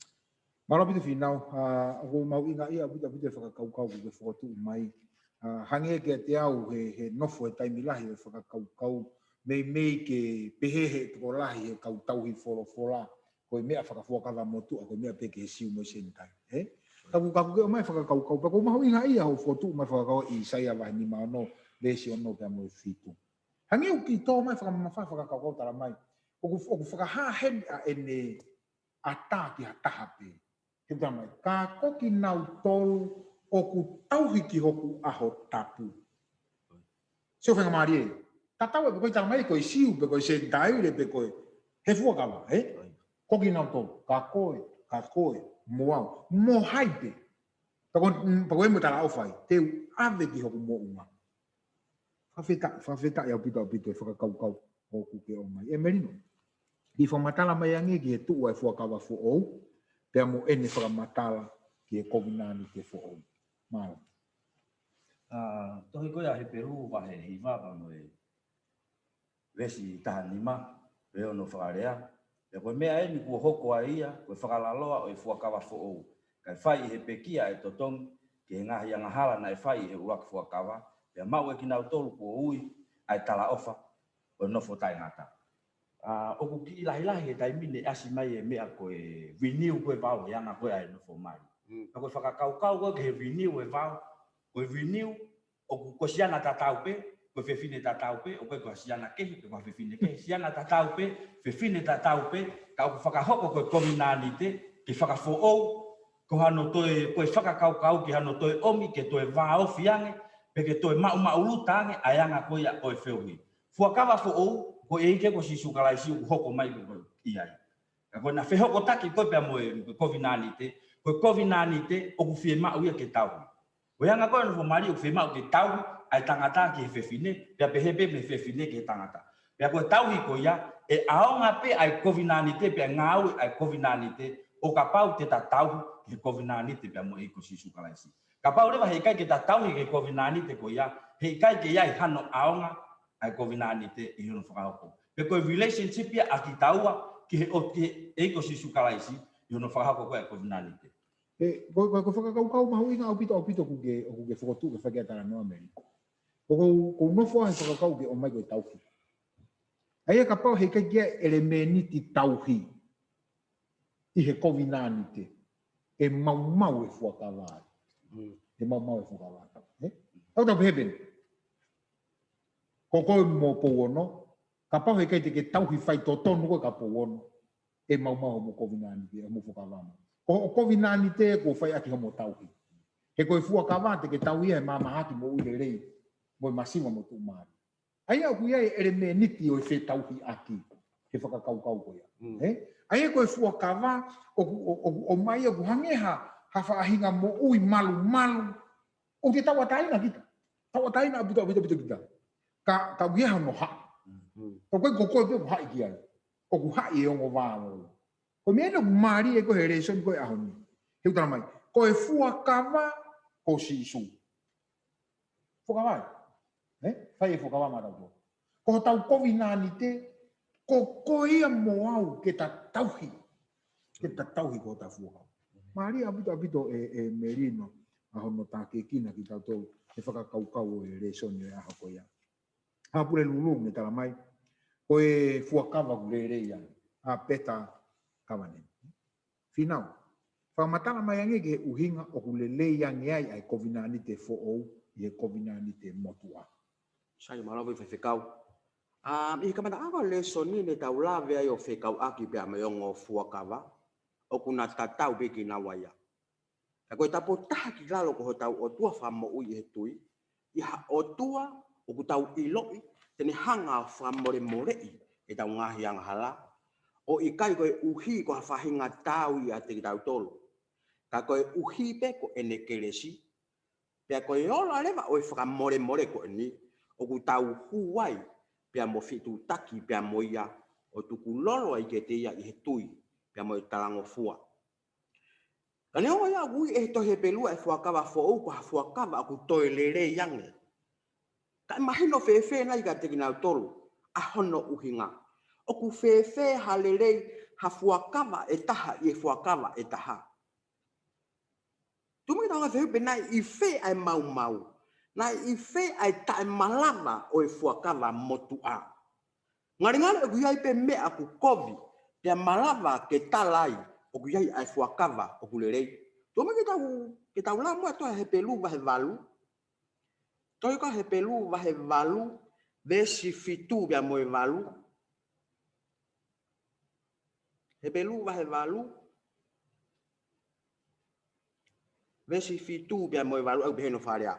Mālō ʻaupito Fīnau, ʻa, ʻoku mahuʻinga ia ʻaupito ʻaupito e fakakaukau kuo ke fokotuʻu mai. ʻA, hangē kiate au he, he nofo he taimi lahi ʻo e fakakaukau, meimei ke pehē he tokolahi he kau tauhi folofola, ko e meʻa fakafuakava motuʻa, ko e meʻa pē ki he Siu mo e Senitaile, ē? Ka ʻoku, ka ʻoku ke ʻomai e fakakaukau, pea ʻoku mahuʻinga ia hoʻo fokotuʻu mai e fakakaukau ʻi ʻAisea vahe nima ono, veesi ono pea mo e fitu. Hangē ʻoku ke tō mai e fakamamafa e fakakaukau tala mai. ʻOku, ʻoku fakahā heni ʻa ʻene ʻatā ki ha taha pē. He talamai, ka ko kinautolu ʻoku tauhi ki hoku ʻaho tapu. Sio faingamālie. Tatau ai pe ko e talamai ko e Siu, pe ko e Senitaile, pe ko e he fuakava, ē? Ko kinautolu, ka ko e, ka ko e, mo au, mo hai pē. Pea ko, mm, pea ko e mo talaʻofa ai, te u ʻave ki hoku moʻunga. Fakafetaʻi, fakafetaʻi ʻaupito, ʻaupito e fakakaukau ʻoku ke ʻomai. ʻE Melino, kiʻi fakamatala mai ange ki he tuʻu ʻa e fuakava foʻou, pea mo ʻene fakamatala ki he kovinānite foʻou. Mālō. ʻA, tohi ko ia Hepelū vahe hiva pea mo e veesi taha nima, pea ʻoku fakalea: Pea ko e meʻa eni kuo hoko ai ia, ko e fakalaloa ʻo e fuakava foʻou, kae fai ʻi he pekia ʻa e totongi ki he ngaahi angahala naʻe fai ʻi he ʻuluaki fuakava, pea maʻu ʻe kinautolu kuo ui ʻa e talaʻofa ʻo e nofo taʻengata. ʻA, ʻoku kiʻi lahilahi he taimi ni ʻasi mai e meʻa ko e renew ko e vao, ʻa e anga ko ē ʻa e nofo mali. Mm. Pea ko e fakakaukau ko ē ki he renew e vao, ko e renew ʻoku ko e siana tatau pē, ko e fefine tatau pē, ʻoku ʻikai ko ha siana kehe, pe ko ha fefine kehe, siana tatau pē, fefine tatau pē, ka ʻoku fakahoko ko e kovinānite, ke fakafoʻou, ko hano toe, ko e fakakaukau ki hano toe ʻomi, ke toe vāofi ange, pe ke toe maʻumaʻuluta ange ʻa e anga ko ia ʻo e feohi. Fuakava foʻou, ko e ʻEiki ko Sīsū Kalaisi ʻoku hoko mai ko ē ʻi ai. Ka ko ʻena fehokotaki ko ē pea mo e kovinānite, ko e kovinānite ʻoku fiemaʻu ia ke tauhi. Ko e anga ko ē ʻo e nofo mali ʻoku fiemaʻu ke tauhi ʻa e tangata ki he fefine, pea pehē pē mei he fefine ki he tangata. Pea ko e tauhi ko ia, ʻe ʻaonga pē ʻa e kovinānite, pea ngāue ʻa e kovinānite, ʻo kapau te ta tauhi ki he kovinānite pea mo e ʻEiki ko Sīsū Kalaisi. Kapau leva heʻikai ke ta tauhi ki he kovinānite ko ia, heʻikai ke ʻi ai hano ʻaonga ʻa e kovinānite ʻi hono fakahoko. Pe ko e relationship ia ʻa kitaua ki he ʻo-, ki he ʻEiki ko Sīsū Kalaisi ʻi hono fakahoko ko ē ʻa e kovinānite. ʻE, ko, ko, ko e fakakaukau mahuʻinga ʻaupito, ʻaupito ʻoku ke, ʻoku ke fokotuʻu ke fai ki ai e talanoa, Meli. Ko, ko, ko e nofo ʻa e fakakaukau ke ʻomai ko e tauhi. ʻA ia kapau heʻikai ke ʻi ai e ʻelemēniti tauhi ʻi he kovinānite, ʻe maumau e fuakava ai. Mm. ʻE maumau e fuakava ai. Ē? Tau tau pehē pē eni. Ko koe mo Pouono, kapau heʻikai te ke tauhi faitotonu koe kia Pouono, ʻe maumau hoʻomo kovinānite, hoʻomo fuakava mo. Ko hoʻo kovinānite kuo fai ʻaki hoʻomo tauhi. He ko e fuakava te ke tauhi ia he mahamahaki moʻui lelei, mo e masiva mo e tuʻumālie. ʻA ia ʻoku ʻi ai e ʻelemēniti ʻo e fetauhiʻaki he fakakaukau ko ia. Mm. Ē? ʻA ia ko e fuakava ʻoku, ʻo, ʻo, ʻomai ʻoku hangē ha, ha faʻahinga moʻui malumalu. ʻOku te tauʻatāina kita. Tauʻatāina ʻaupito, ʻaupito, ʻaupito kita. Ka, ka ʻoku ʻi ai hano haʻi. Mm. Ka ko e, ko koe pē ʻoku haʻi ki ai. ʻOku haʻi e ongo vā lolo. Ko e meʻa eni ʻoku mālie ko ē he lēsoni ko ē ʻaho ni. He ʻoku talamai, ko e fuakava ko Sīsū. Fuakava ia. Ē? Fai e fuakava maʻatautolu. Ko hotau kovinānite, ko koe ia mo au ke ta tauhi. Ke ta tauhi ko hotau fuakava. Mālie ʻaupito, ʻaupito ē, ē Melino, ʻa hono tākiekina kitautolu he fakakaukau ʻo e lēsoni ʻo e ʻaho ko ia. ʻA Pulelulu ne talamai, ko e fuakava ʻoku lelei ange, ʻa Peta Kavane. Fīnau, fakamatala mai ange ki he ʻuhinga ʻoku lelei ange ai ʻa e kovinānite foʻou ʻi he kovinānite motuʻa. Sai, mālō e faifekau. ʻA, ʻi he kamataʻanga ʻo e lēsoni ne tau lave ai ʻo fekauʻaki pea mo e ongo fuakava, ʻoku na tatau pē kinaua ia. Ka ko e taupotu taha ki lalo ko hotau ʻOtua Fakamoʻui ʻi he tui, ʻi ha ʻOtua ʻoku tau ʻiloʻi te ne hanga ʻo fakamolemoleʻi ʻetau ngaahi angahala, ʻo ʻikai koeʻuhi ko ha faʻahinga tau ʻiate kitautolu. Ka koeʻuhi pē ko ʻene kelesi, pea ko e ola leva ʻo e fakamolemole ko eni, ʻoku tau hū ai, pea mo fetuʻutaki pea mo ia, ʻo tukulolo ai kiate ia ʻi he tui, pea mo e talangofua. Ka neongo ia ʻoku ui ʻe he tohi Hepelū ʻa e fuakava foʻou ko ha fuakava ʻoku toe lelei ange, ka ʻe mahino fēfē nai kiate kinautolu ʻa hono ʻuhinga? ʻOku fēfē ha lelei ha fuakava ʻe taha ʻi he fuakava ʻe taha? Tuku muʻa ke tau hanga ʻo fehuʻi pē, naʻe ʻi fē ʻa e maumau? Naʻe ʻi fē ʻa e taʻemalava ʻo e fuakava motuʻa? Ngalingali ʻoku ʻi ai pē meʻa ʻoku kovi, pea malava ke tala ai ʻoku ʻi ai ʻa e fuakava ʻoku lelei. Tuku muʻa ke tau, ke tau lau muʻa e tohi Hepelū vahe valu. Tohi ko ia Hepelū vahe valu, veesi fitu pea mo e valu. Hepelū vahe valu, veesi fitu pea mo e valu, ʻoku pehē hono fakalea: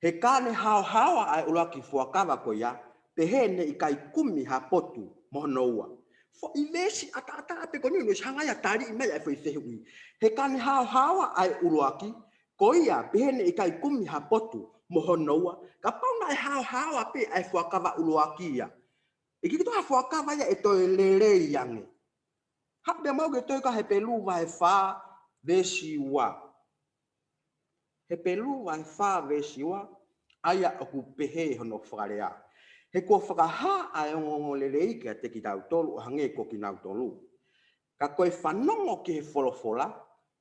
He ka ne haohaoa ʻa e ʻuluaki fuakava ko ia, pehē ne ʻikai kumi ha potu mo hono ua. Foʻi veesi ʻataʻatā pē ko eni ʻoku ne ʻosi hanga ia ʻo tali mai ʻa e foʻi fehuʻi. He ka ne haohaoa ʻa e ʻuluaki, ko ia, pehē ne ʻikai kumi ha potu mo hono ua. Kapau naʻe haohaoa pē ʻa e fuakava ʻuluaki ia, ʻikai ke toe ha fuakava ia ʻe toe lelei ange. Haʻu pē muʻa ke toe ka Hepelū vahe fā veesi ua. Hepelū vahe fā veesi ua, ʻa ia ʻoku pehē hono fakalea: He kuo fakahā ʻa e ongoongolelei kiate kitautolu ʻo hangē ko kinautolu. Ka ko e fanongo ki he folofola,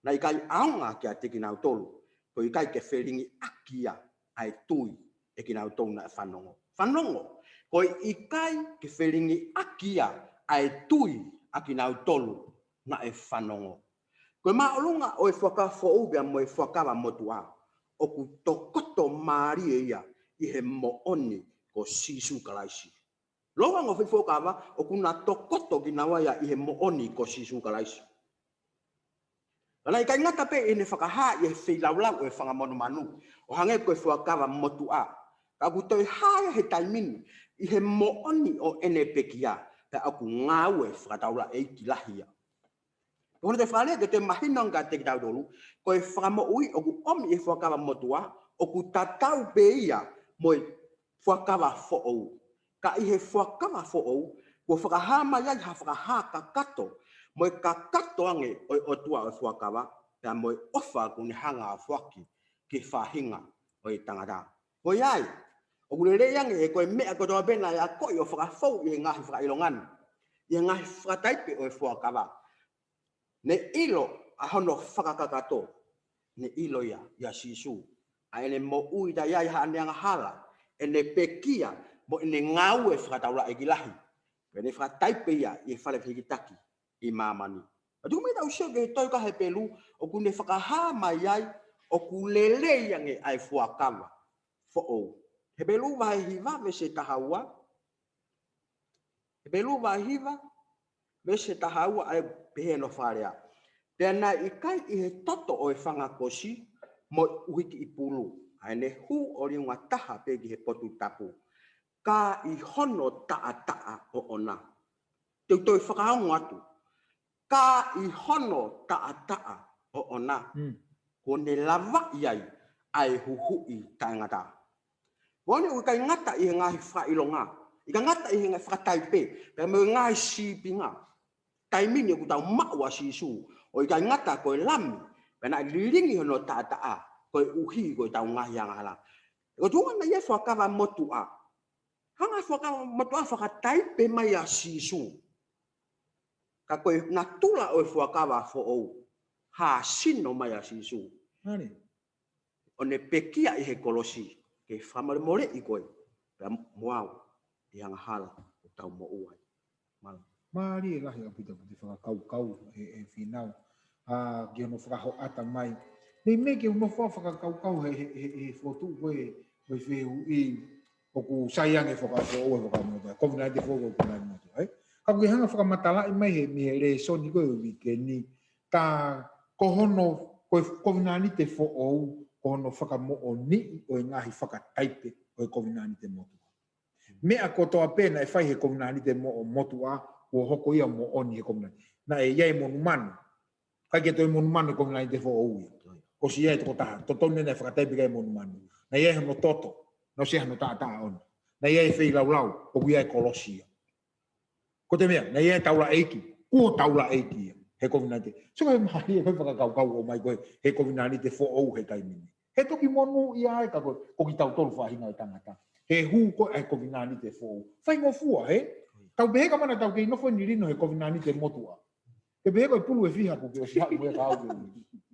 naʻe ʻikai ʻaonga kiate kinautolu, ko e ʻikai ke felingiʻaki ia ʻa e tui ʻa kinautolu naʻe fanongo. Fanongo, ko e ʻikai ke felingiʻaki ia ʻa e tui ʻa kinautolu naʻe fanongo. Ko e māʻolunga ʻo e fuakava foʻou pea mo e fuakava motuʻa, ʻoku tokoto mālie ia ʻi he moʻoni ko Sīsū Kalaisi. Lōua ngaahi fuakava, ʻoku na tokoto kinaua ia ʻi he moʻoni ko Sīsū Kalaisi. Ka naʻe ʻikai ngata pē ʻi heʻene fakahā ʻi he feilaulau ʻo e fanga monumanu, ʻo hangē ko e fuakava motuʻa, ka ʻoku toe hā ia he taimi ni ʻi he moʻoni ʻo ʻene pekia, pea ʻoku ngāue fakataulaʻeiki lahi ia. Ko hono toe fakalea ke toe mahino ange kiate kitautolu, ko e fakamoʻui ʻoku ʻomi ʻi he fuakava motuʻa, ʻoku tatau pē ia mo e fuakava foʻou. Ka ʻi he fuakava foʻou, kuo fakahā mai ai ha fakahā kakato, mo e kakato ange ʻo e ʻOtua ʻo e fuakava, pea mo e ʻofa kuo ne hanga ʻo foaki ki he faʻahinga ʻo e tangata. Ko ia ai, ʻoku lelei ange he ko e meʻa kotoa pē naʻe akoʻi ʻo fakafou ʻi he ngaahi fakaʻilonga ni, ʻi he ngaahi fakataipe ʻo e fuakava, ne ʻilo ʻa hono fakakakato, ne ʻilo ia ʻia Sīsū, ʻa ʻene moʻui taʻe ʻi ai haʻane angahala, ʻene pekia, mo ʻene ngāue fakataulaʻeiki lahi. Pea ne fakataipe ia ʻi he fale fehikitaki ʻi māmani. Ka tuku mai tau sio ki he tohi ko Hepelū, ʻoku ne fakahā mai ai ʻoku lelei ange ʻa e fuakava foʻou. Hepelū vahe hiva veesi taha ua. Hepelū vahe hiva veesi taha ua, ʻa ia ʻoku pehē hono fakalea: Pea naʻe ʻikai ʻi he toto ʻo e fanga kosi mo e ʻuhikiʻi pulu, ʻa ʻene hū ʻo liunga taha pē ki he potu tapu, ka ʻi hono taʻataʻa ʻoʻona. Te u toe fakaongo atu. Ka ʻi hono taʻataʻa ʻoʻona, Mm. kuo ne lavaʻi ai ʻa e huhuʻi taʻengata. Ko eni ʻoku ʻikai ngata ʻi he ngaahi fakaʻilonga, ʻikai ngata ʻi he ngaahi fakataipe, pea mo e ngaahi sīpinga. Taimi ni ʻoku tau maʻu ʻa Sīsū, ʻo ʻikai ngata ko e Lami, pea naʻe lilingi hono taʻataʻa koeʻuhi ko ʻetau ngaahi angahala. Ko e tuʻunga naʻe ʻi ai e fuakava motuʻa, hanga e fuakava motuʻa ʻo fakataipe mai ʻa Sīsū. Ka ko e natula ʻo e fuakava foʻou, hāsino mai ʻa Sīsū. Mani. ʻO ne pekia ʻi he kolosi, ke fakamolemoleʻi koe, pea mo au, ʻi he angahala ʻoku tau moʻua ai. Mālō. Mālie lahi ʻaupito ʻaupito e fakakaukau ʻa e, ʻa e Fīnau. ʻA, ki hono fakahoʻata mai. Meimei ke u nofo ʻo fakakaukau he, he, he, he fokotuʻu ko e, ko e fehuʻi ʻoku sai ange e fuakava foʻou ʻi he fuakava motuʻa, kovinānite foʻou ʻi he kovinānite motuʻa, ē? Ka ʻoku ke hanga ʻo fakamatalaʻi mai he, mei he lēsoni ko ē ʻo e uike ni, tā ko hono, ko e kovinānite foʻou, ko hono fakamoʻoniʻi ʻo e ngaahi fakataipe ʻo e kovinānite motuʻa. Meʻa kotoa pē naʻe fai he kovinānite mo-, motuʻa, kuo hoko ia moʻoni he kovinānite. Naʻe ʻi ai e monumanu. ʻIkai ke toe monumanu he kovinānite foʻou ia. ʻOsi ʻi ai e tokotaha, totonu naʻe fakataipe ki ai e monumanu. Naʻe ʻi ai hono toto, naʻe ʻosi ʻi ai hono taʻataʻa ʻoʻona. Naʻe ʻi ai e feilaulau, ʻoku ʻi ai e kolosi ia. Ko e meʻa, naʻe ʻi ai e taulaʻeiki, kuo taulaʻeiki ia he kovinānite. So ko e mālie ko e fakakaukau ʻoku ʻomai ko ē he kovinānite foʻou he taimi ni. He toki monūʻia ai ka ko, ko kitautolu faʻahinga ʻo e tangata. He hū ko ē ʻa e kovinānite foʻou. Faingofua, ē? Tau pehē ka mana tau kei nofo ʻi Lino he kovinānite motuʻa. Ke pehē ko e pulu ʻe fiha kuo ke ʻosi haʻu mo ia ka au ke,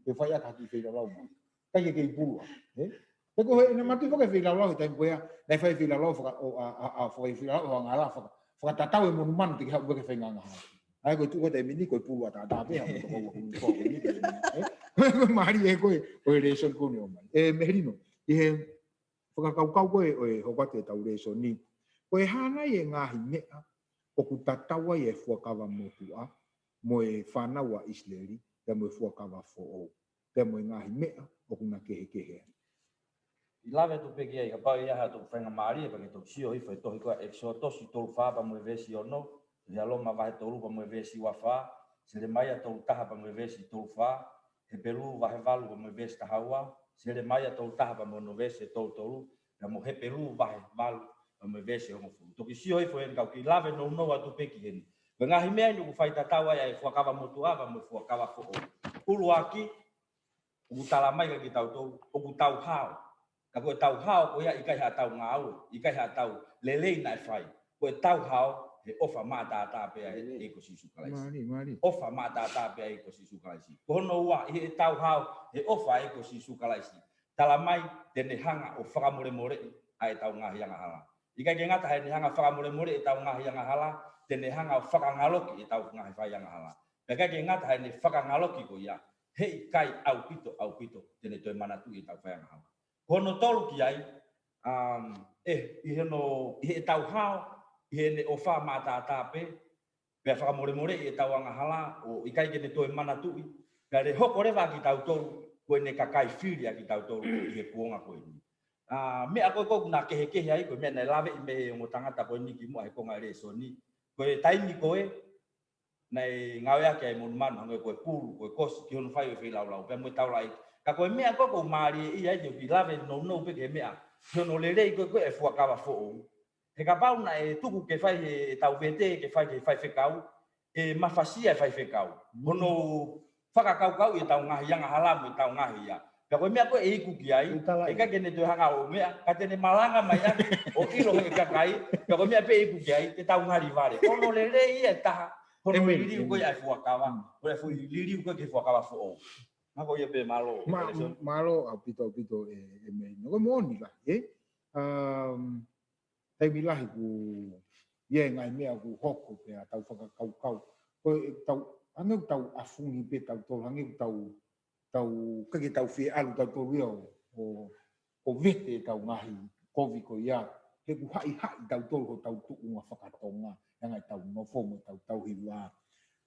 ke fai ʻaki ha kiʻi feilaulau mai. ʻIkai ke kei pulu ʻa, ē? He ko e, naʻe mātuʻaki fai e feilaulau he taimi ko ia, naʻe fai e feilaulau faka-, ʻo, ʻa, ʻa, ʻa, fai e feilaulau ʻo angahala, faka-, fakatatau e monumanu te ke haʻu mo ia ke fai e ngaahi angahala. ʻA ia ko e tuʻu ko ē he taimi ni ko e pulu ʻataʻatā pē, ha, ko e toko ua ko eni, ko eni, ē? Mālie ē ko e, ko e lēsoni ko eni ʻoku ʻomai. ʻE, Melino, ʻi he fakakaukau ko ē ʻo e hoko atu ʻetau lēsoni, ko e hā nai e ngaahi meʻa ʻoku tatau ai e fuakava motuʻa mo e fānau ʻa ʻIsileli, pea mo e fuakava foʻou, pea mo e ngaahi meʻa ʻoku na kehekehe ai. ʻI lave atu pē ki ai, kapau ʻe ʻi ai ha toe faingamālie, pea ke toe sio hifo he tohi ko ia ʻEkisoto tolu fā pea mo e veesi ono, ʻi he Loma vahe tolu pea mo e veesi ua fā, Selemaia tolu taha pea mo e veesi tolu fā, Hepelū vahe valu pea mo e veesi taha ua, Selemaia tolu taha pea mo hono veesi tolu tolu, pea mo Hepelū vahe valu pea mo e veesi hongofulu. Toki sio hifo heni kau kiʻi lave nounou atu pē ki heni. Ko e ngaahi meʻa eni ʻoku faitatau ai ʻa e fuakava motuʻa pea mo e fuakava foʻou. ʻUluaki, ʻoku tala mai kia kitautolu, ʻoku tau hao. Ka ko e tau hao ko ia ʻikai haʻatau ngāue, ʻikai haʻatau lelei naʻe fai. Ko e tau hao, he ʻofa maʻataʻatā pē ʻa e ʻEiki ko Sīsū Kalaisi. Mālie, mālie. ʻOfa maʻataʻatā pē ʻa e ʻEiki ko Sīsū Kalaisi. Ko hono ua, ʻi he tau hao, he ʻofa ʻa e ʻEiki ko Sīsū Kalaisi. Tala mai, te ne hanga ʻo fakamolemoleʻi ʻa ʻetau ngaahi angahala. ʻIkai ke ngata heʻene hanga ʻo fakamolemoleʻi ʻetau ngaahi angahala, te ne hanga ʻo fakangaloki ʻetau ngaahi faiangahala. Pea ʻikai ke ngata heʻene fakangaloki ko ia, heʻikai ʻaupito, ʻaupito, te ne toe manatuʻi ʻetau faiangahala. Ko hono tolu ki ai, um, ʻe, ʻi hono, ʻi heʻetau hao, ʻi heʻene ʻofa maʻataʻatā pē, pea fakamolemoleʻi ʻetau angahala, ʻo ʻikai ke ne toe manatuʻi, pea ʻe hoko leva kitautolu, ko ʻene kakai fili ʻa kitautolu, ʻi he kuonga ko eni. ʻA, meʻa ko ē ʻoku na kehekehe ai, ko e meʻa naʻe laveʻi mei he ongo tangata ko eni kimuʻa he konga lēsoni. Ko e taimi ko ē, naʻe ngāueʻaki ai monumanu, hangē ko e pulu, ko e kosi, ki hono fai ʻo e feilaulau, pea mo e taulaʻeiki. Ka ko e meʻa ko ē ʻoku mālie ia, ʻoku ou kiʻi lave nounou pē ki he meʻa, ki hono lelei ko ē ʻo e fuakava foʻou. He kapau naʻe tuku ke fai ʻetau vete, ke fai ki he faifekau, ʻe mafasia e faifekau. Hono fakakaukauʻi ʻetau ngaahi angahala mo ʻetau ngaahi ia. Pea ko e meʻa ko ē ʻe iku ki ai, ʻikai ke ne toe hanga ʻo meʻa, ka te ne malanga mai ʻaki, ʻo ʻilo he kakai, pea ko e meʻa pē ʻe iku ki ai, te tau ngali vale. Hono lelei ia ʻe taha, hono liliu ko ē ʻa e fuakava, ko e fuʻu liliu ko ē ki he fuakava foʻou. Mako ia pē mālō. Mālō ʻaupito ʻaupito ʻe, ʻe mei. Ko e moʻoni ka, ē? Um, taimi lahi ʻoku ʻi ai e ngaahi meʻa ʻoku hoko pea tau fakakaukau. Ko e tau, hangē ʻoku tau ʻafungi pē tautolu, hangē ʻoku tau, tau, ʻikai ke tau fie ʻalu tautolu ia ʻo, ʻo, ʻo vete ʻetau ngaahi kovi ko ia. He ʻoku haʻihaʻi tautolu hotau tuʻunga fakatonga, ʻa e ngaahi tau nofo mo ʻetau tauhi vā.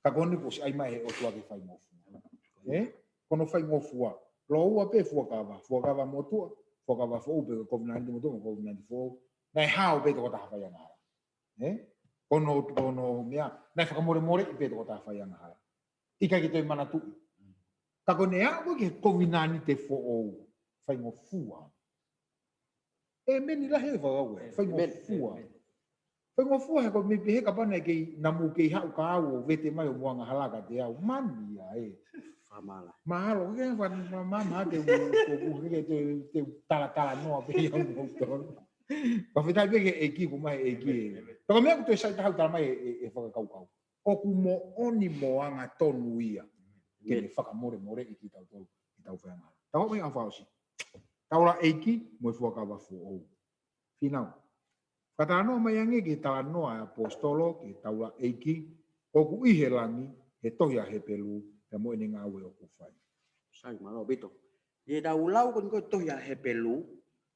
Ka ko eni kuo ʻosi ʻai mai he ʻOtua ke faingofua. Ē? Ko hono faingofua. Lōua pē fuakava, fuakava motuʻa, fuakava foʻou pē ko e kovinānite motuʻa, kovinānite foʻou. Naʻe hao pē tokotaha faiangahala. Ē? Ko hono, ko hono meʻa, naʻe fakamolemoleʻi pē tokotaha faiangahala. ʻIkai ke toe manatuʻi. Ka ko ʻene aʻu ko ē ki he kovinānite foʻou, faingofua. ʻĒmeni lahi e fakakaukau ē, faingofua. Faingofua he ko e meʻa pehē kapau naʻe kei, naʻa mou kei haʻu kia au ʻo vete mai hoʻomou angahala kiate au. Mani ia ē. Fakamālō. Mahalo, ke fa-, fa-, ma-, ma-, te u, te u, te u, te u talatalanoa pē ia mo tonu. Ka fetaʻi pē ki he ʻEiki, ko mai ʻEiki ē. Ka ko e meʻa ʻoku toe sai taha ʻoku tala mai e, e, e fakakaukau. ʻOku moʻoni mo angatonu ia. Ke ne fakamolemoleʻi kitautolu, ʻetau faiangahala. Tau mai ʻa fausi. Taulaʻeiki, mo e fuakava foʻou. Finau. Fakatalanoa mai ange ki he talanoa ʻa e ʻaposetolo ki he taulaʻeiki, ʻoku ʻi he langi, he tohi ʻa Hepelū, pea mo ʻene ngāue ʻoku fai. Sai, mālō ʻaupito. ʻI heʻetau lau ko eni ko e tohi ʻa Hepelū,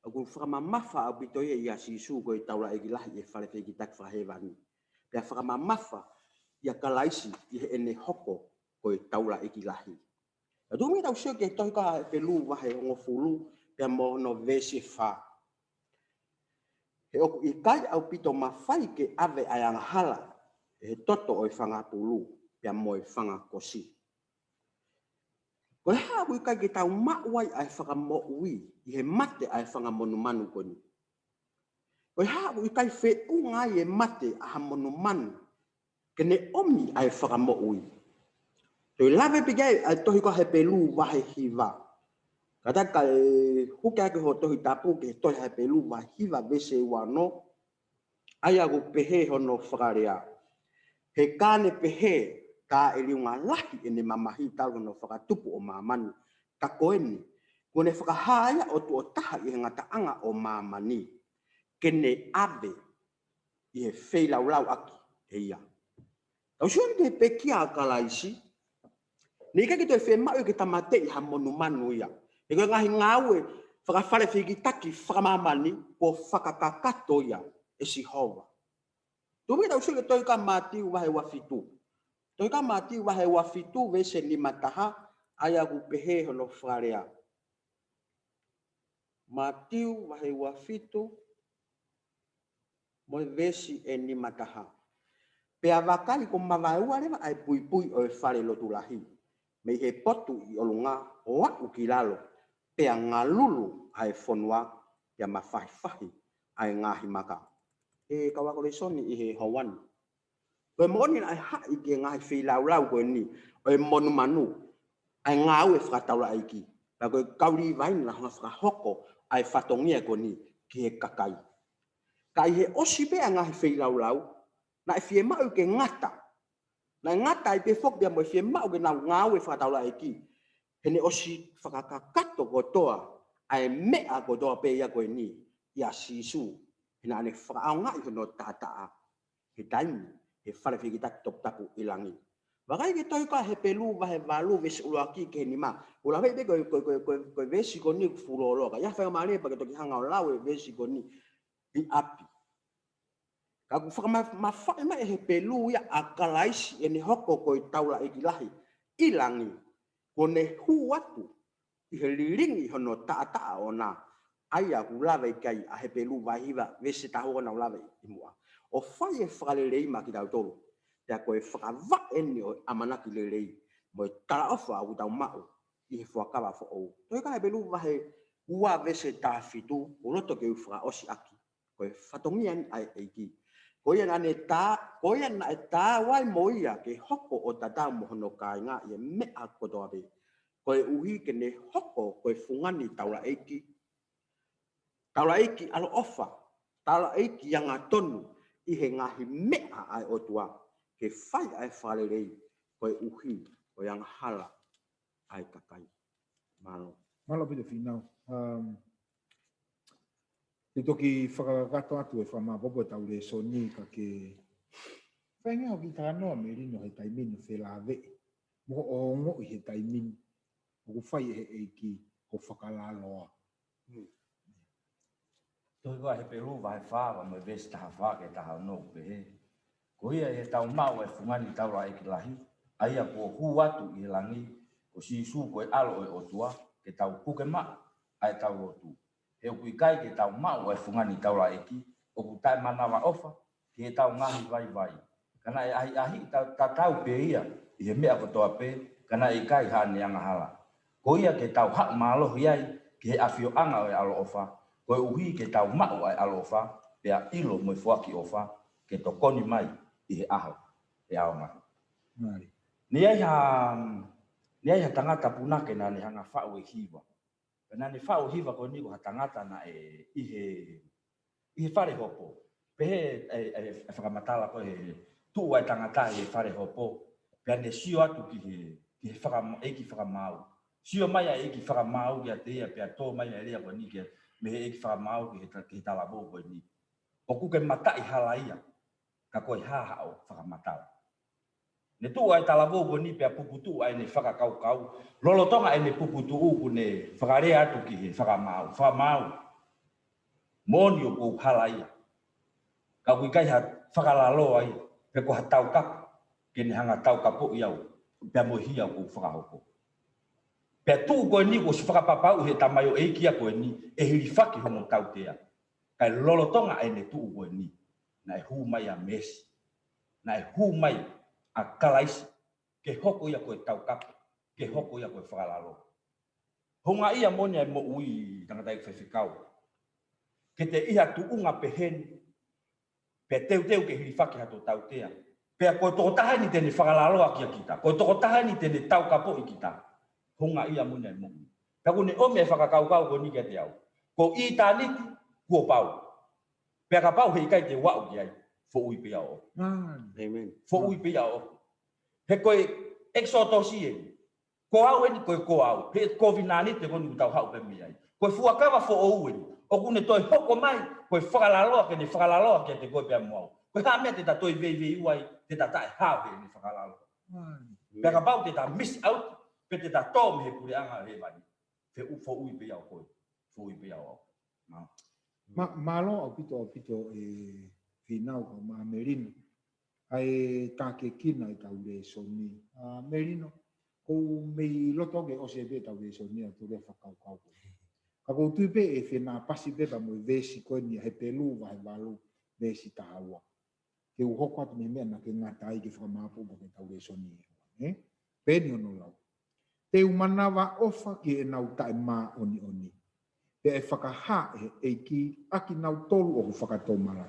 ʻoku fakamamafa ʻaupito ia ʻia Sīsū ko e taulaʻeiki lahi ʻi he fale fehikitaki fakahēvani. Pea fakamamafa ʻia Kalaisi ʻi heʻene hoko ko e taulaʻeiki lahi. Ka tuku muʻa ke tau sio ki he tohi ko ia ʻa Hepelū vahe hongofulu pea mo hono veesi fā. He ʻoku ʻikai ʻaupito mafai ke ʻave ʻa e angahala ʻe he toto ʻo e fanga pulu pea mo e fanga kosi. Ko e hā ʻoku ʻikai ke tau maʻu ai ʻa e fakamoʻui ʻi he mate ʻa e fanga monumanu ko eni? Ko e hā ʻoku ʻikai feʻunga ai e mate ʻa ha monumanu ke ne ʻomi ʻa e fakamoʻui? Toe lave pē ki ai ʻa e tohi ko ia ʻa Hepelū vahe hiva. Kātaki kae huke hake ho Tohi Tapu ki he tohi ʻa Hepelū vahe hiva veesi ua ono. ʻA ia ʻoku pehē hono fakalea. He ka ne pehē, ka ʻe liunga lahi ʻene mamahi talu hono fakatupu ʻo māmani. Ka ko eni, kuo ne fakahā ia ʻo tuʻo taha ʻi he ngataʻanga ʻo māmani. Ke ne ʻave ʻi he feilaulauʻaki ʻe ia. Tau sio ki he pekia ʻa Kalaisi, naʻe ʻikai ke toe fiemaʻu ke tāmateʻi ha monumanu ia. He ko e ngaahi ngāue fakafale fehikitaki fakamāmani kuo fakakakato ia ʻe Sihova. Tuku muʻa ke tau sio ki he tohi ko ia ʻa Mātiu vahe ua fitu. Tohi ko ia Mātiu vahe ua fitu veesi nima taha, ʻa ia ʻoku pehē hono fakalea. Mātiu vahe ua fitu mo e veesi ʻe nima taha. Pea vakai, kuo mavaeua leva ʻa e puipui ʻo e fale lotu lahi mei he potu ʻi ʻolunga ʻo aʻu ki lalo, pea ngalulu ʻa e fonua, pea mafahifahi ʻa e ngaahi maka. ʻE kau ako lēsoni ʻi he houa ni, ko e moʻoni naʻe haʻi ki he ngaahi feilaulau ko eni ʻo e monumanu ʻa e ngāue fakataulaʻeiki. Pea ko e kau Līvai naʻa nau fakahoko ʻa e fatongia ko eni ki he kakai. Ka ʻi he ʻosi pē ʻa e ngaahi feilaulau, naʻe fiemaʻu ke ngata. Naʻe ngata ai pē foki pea mo e fiemaʻu ke nau ngāue fakataulaʻeiki. He naʻe ʻosi fakakakato kotoa ʻa e meʻa kotoa pē ia ko eni ʻia Sīsū. He naʻa ne fakaʻaongaʻi hono taʻataʻa he taimi he fale fehikitaki toputapu ʻi langi. Vakai ki he tohi ko ia Hepelū vahe valu veesi ʻuluaki ki he nima. ʻOku ou laveʻi pē ko e, ko e, ko e, ko e, ko e veesi ko eni ʻoku fuʻu lōloa. Ka ʻi ai ha faingamālie pea ke toki hanga ʻo lau e veesi ko eni ʻi ʻapi. Ka ʻoku fakamamafaʻi mai ʻe Hepelū ia ʻa Kalaisi ʻene hoko ko e taulaʻeiki lahi ʻi langi, kuo ne hū atu ʻi he lilingi hono taʻataʻa ʻoʻona, ʻa ia ʻoku lave ki ai ʻa Hepelū vahe hiva veesi taha ua naʻa ku lave ʻi muʻa, ʻo fai e fakalelei maʻa kitautolu. Pea ko e fakavaʻe eni ʻo e ʻamanaki lelei mo e talaʻofa ʻoku tau maʻu ʻi he fuakava foʻou. Tohi ko ia Hepelū vahe ua veesi taha fitu, ʻoku ou loto ke u fakaʻosi ʻaki, ko e fatongia eni ʻa e ʻEiki. Ko ia naʻa ne tā, ko ia naʻe taau ai mo ia ke hoko ʻo tatau mo hono kāinga ʻi he meʻa kotoa pē, koeʻuhi ke ne hoko ko e fungani taulaʻeiki, taulaʻeiki ʻaloʻofa, taulaʻeiki angatonu ʻi he ngaahi meʻa ʻa e ʻOtua, ke fai ʻa e fakalelei koeʻuhi ko e angahala ʻa e kakai. Mālō. Mālō ʻaupito Fīnau. Um, te u toki fakakakato atu e fakamāpopo ʻetau lēsoni, ka ke feinga hoʻo kiʻi talanoa Melino he taimi ni ʻo felāveʻi mo hoʻo ongoʻi he taimi ni ʻoku fai ʻe he ʻEiki hoʻo fakalaloa. Tohi ko ia Hepelū vahe fā, pea mo e veesi taha fā ki he taha ono ʻoku pehē: Ko ia ʻi heʻetau maʻu ʻa e fungani taulaʻeiki lahi, ʻa ia kuo hū atu ʻi he langi, ko Sīsū ko e ʻAlo ʻo e ʻOtua, ke tau puke maʻu ʻa ʻetau lotu. He ʻoku ʻikai ke tau maʻu ʻa e fungani taulaʻeiki ʻoku taʻemanavaʻofa ki heʻetau ngaahi vaivai, ka naʻe ʻahiʻahiʻi ta-, tatau pē ia ʻi he meʻa kotoa pē, ka naʻe ʻikai haʻane angahala. Ko ia ke tau haʻu mālohi ai ki he ʻafioʻanga ʻo e ʻaloʻofa, koeʻuhi ke tau maʻu ʻa e ʻaloʻofa, pea ʻilo mo e foaki ʻofa, ke tokoni mai ʻi he ʻaho ʻe ʻaonga. Mālie. Naʻe ʻi ai ha, naʻe ʻi ai ha tangata punake naʻa ne hanga faʻu e hiva. Pea naʻa ne faʻu e hiva ko eni ko ha tangata naʻe ʻi he, ʻi he fale hopo. Pehē ʻe, ʻe, ʻe fakamatala ko ē he tuʻu ʻa e tangata ʻi he fale hopo, pea ne sio atu ki he, ki he fakama-, ʻeiki fakamaau. Sio mai ʻa e ʻeiki fakamaau kiate ia, pea tō mai ʻa e lea ko eni ki he, mei he ʻeiki fakamaau ki he ta-, ki he talavou ko eni: ʻOku ke mataʻi hala ia, ka ko e hā haʻo fakamatala? Ne tuʻu ʻa e talavou ko eni pea puputuʻu ʻa ʻene fakakaukau. Lolotonga ʻene puputuʻu kuo ne fakalea atu ki he fakamaau: Fakamaau, moʻoni ʻoku ou hala ia, ka ʻoku ʻikai ha fakalaloa ia, pe ko ha taukapo ke ne hanga taukapoʻi au pea mo e hia ʻoku ou fakahoko. Pea tuʻu ko eni kuo ʻosi fakapapauʻi ʻe he tamaioʻeiki ia ko eni ʻe hilifaki hono tautea. Kae lolotonga ʻene tuʻu ko eni, naʻe hū mai ʻa Meesi. Naʻe hū mai ʻa Kalaisi ke hoko ia ko e taukapo, ke hoko ia ko e fakalaloa. Houngaʻia moʻoni ʻa e moʻui, tangataʻeiki faifekau, ke te ʻi ha tuʻunga pehē ni, pea teuteu ke hilifaki hato tautea. Pea ko e tokotaha eni te ne fakalaloa kia kita, ko e tokotaha eni te ne taukapoʻi kita. Houngaʻia moʻoni ʻa e moʻui. Pea kuo ne ʻomi e fakakaukau ko eni kiate au: Ko ʻitāniti kuo pau. Pea kapau heʻikai te u aʻu ki ai, foʻui pē ia ʻo ʻoku. Amen. Foʻui pē ia ʻo ʻoku. He ko e ʻEkisoto eni, ko au eni, ko e ko au. He kovinānite ko eni ʻoku tau haʻu pē mei ai. Ko e fuakava foʻou eni ʻoku ne toe hoko mai, ko e fakalaloa ke ne fakalaloa kiate koe pea mo au. Ko e hā e meʻa te ta toe veiveiua ai, te ta taʻehao heʻene fakalaloa? Amen. Pea kapau te ta miss out, pe te ta tō mei he puleʻanga ʻo hēvani, foʻu-, foʻui pē ia ʻo koe, foʻui pē ia ʻo au. Mālō. Mā-, mālō ʻaupito, ʻaupito ʻe Fīnau kae ʻumaʻā Melino. ʻa e tākiekina ʻetau lēsoni. ʻA, Melino, ʻoku ou mei loto ke ʻosi pē ʻetau lēsoni ʻa e tole fakakaukau ko ē. Ka ʻoku ou tui pē ʻe fenāpasi pē pea mo e veesi ko eni ʻa Hepelū vahe valu veesi taha ua. Ke u hoko atu mei he meʻa naʻa ke ngata ai ke fakamāʻopoʻopo ki heʻetau lēsoni. Ē? Pehē ni hono lau. Te u manavaʻofa ki heʻenau taʻemāʻoniʻoni. Pea ʻe fakahā ʻe he ʻEiki ʻa kinautolu ʻoku fakatomala.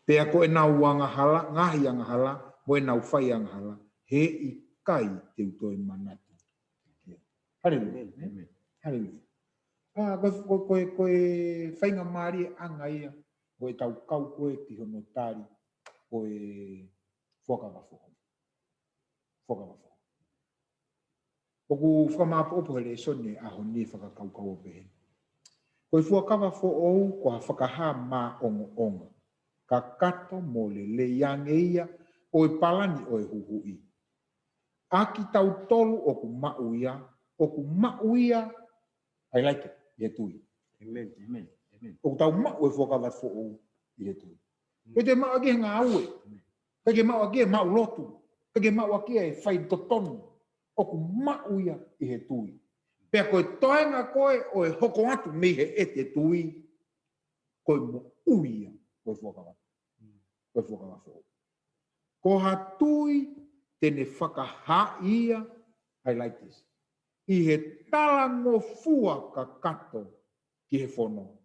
Pea ko ʻenau angahala, ngaahi angahala, mo ʻenau fai angahala, he ʻikai te u toe manatu. Haleluia. ʻĒmeni. Haleluia. ʻA, ko, ko, ko, ko e faingamālie ʻanga ia, ko ʻetau kau ko ē ki hono tali, ko e fuakava foʻou. Fuakava foʻou. ʻOku fakamāʻopoʻopo he lēsoni ʻo e ʻaho ni fakakaukau ʻo pehē. Ko e fuakava foʻou ko ha fakahā māʻongoʻonga. Kakato mo lelei ange ia ʻo e palani ʻo e huhuʻi. ʻA kitautolu ʻoku maʻu ia, ʻoku maʻu ia, I like it, ʻi he tui. ʻĒmeni, ʻēmeni, ʻēmeni. ʻOku tau maʻu e fuakava foʻou ʻi he tui. Mm. ʻIkai te maʻu ʻaki e ngāue. ʻĒmeni. ʻIkai ke maʻu ʻaki e maʻu lotu. ʻIkai ke maʻu ʻaki e fai totonu. ʻOku maʻu ia ʻi he tui. Pea ko e toenga ko ē ʻo e hoko atu mei he ʻete tui, ko e moʻui ia, ko e fuakava. Mm. Ko e fuakava foʻou. Ko ha tui te ne fakahā ia, I like this. ʻI he talangofua kakato ki he fono,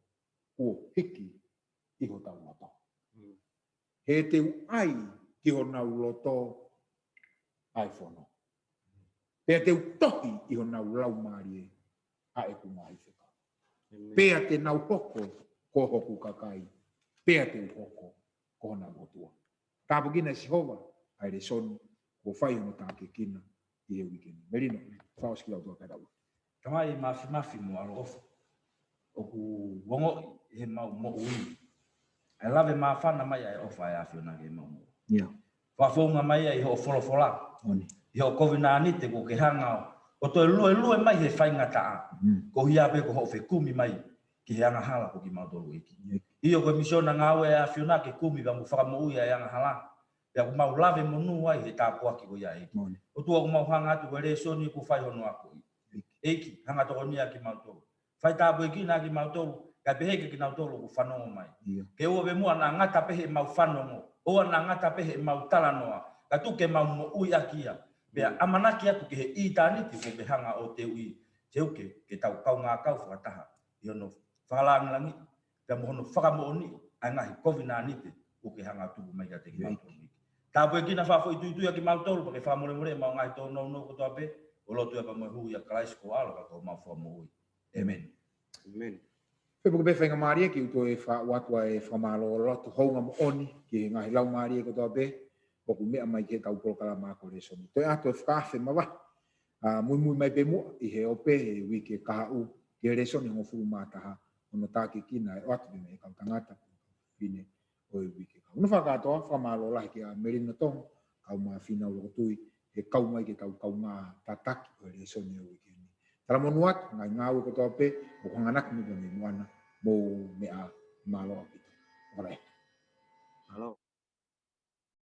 kuo hiki ʻi hotau loto. Mm. He te u ʻai ki honau loto ʻa e fono. Pea te u tohi ʻi honau laumālie ʻa ʻeku ngaahi fekau. ʻĒmeni. Pea te nau hoko ko hoku kakai. Pea te u hoko ko honau ʻOtua. Tāpuekina ʻe Sihova ʻa e lēsoni kuo fai hono tākiekina ʻi he uike ni. Melino, fakaʻosi ki he ʻOtua kae tau. Tamai mafimafi mo ʻaloʻofa. ʻOku ongoʻi ʻi heʻemau moʻui ʻa e lave māfana mai ʻa e ʻofa ʻa e ʻAfiona ki heʻemau moʻui. ʻIo. Fakafounga mai ia ʻi hoʻo folofola. ʻOni. ʻI hoʻo kovinānite kuo ke hanga ʻo toe luelue mai he faingataʻa. Mm. Ko ia pē ko hoʻo fekumi mai ki he angahala ko kimautolu ʻEiki. ʻIo. ʻIo, ko e misiona ngāue ʻa e ʻAfiona ke kumi pea mo fakamoʻui ʻa e angahala. Pea ʻoku mau lave monū ai he tāpuaki ko ia ʻEiki. ʻOni. ʻOtua, ʻoku mau hanga atu ko e lēsoni kuo fai hono akoʻi. ʻEiki, hanga tokonia kimautolu. Fai tāpuekina kimautolu, kae pehē ki kinautolu ʻoku fanongo mai. ʻIo. Ke ʻoua pē muʻa naʻa ngata pē heʻemau fanongo, ʻoua naʻa ngata pē heʻemau talanoa, ka tuku ke mau moʻui ʻaki ia. Pea ʻamanaki atu ki he ʻitāniti kuo ke hanga ʻo teuʻi, teuke, ke tau kaungā kau fakataha ʻi hono fakalāngilangiʻi, pea mo hono fakamoʻoniʻi ʻa e ngaahi kovinānite kuo ke hanga ʻo tuku mai kiate kimautolu. Tāpuekina fakafoʻituitui ʻa kimautolu, pea ke fakamolemole ʻemau ngaahi tōnounou kotoa pē, ʻo lotu ia pea mo e hū ʻia Kalaisi ko ho ʻAlo ka ko homau Fakamoʻui. ʻĒmeni. ʻĒmeni. Pea ʻoku pē faingamālie ke u toe fakaʻoatu ʻa e fakamālō lotu houngaʻia moʻoni ki he ngaahi laumālie kotoa pē ʻoku meʻa mai ki heʻetau polokalama ako lēsoni. Toe ʻoatu e fakaafe mavahe, ʻa, muimui mai pē muʻa ʻi he ope he uike kahaʻu ki he lēsoni hongofulu mā taha, hono tākiekina ʻe ʻoatu pē mei he kau tangata, fefine ʻo e uike kahaʻu. Hono fakakātoa, fakamālō lahi kia Melino Tonga, kau Māfina ʻUluakutui, he kau mai ke tau kaungā tataki ʻo e lēsoni ʻo e uike ni. Talamonū atu, ngaahi ngāue kotoa pē, ʻoku hanganaki mai pē mei muʻa na, mou meʻa mālō ʻaupito. All right. Mālō.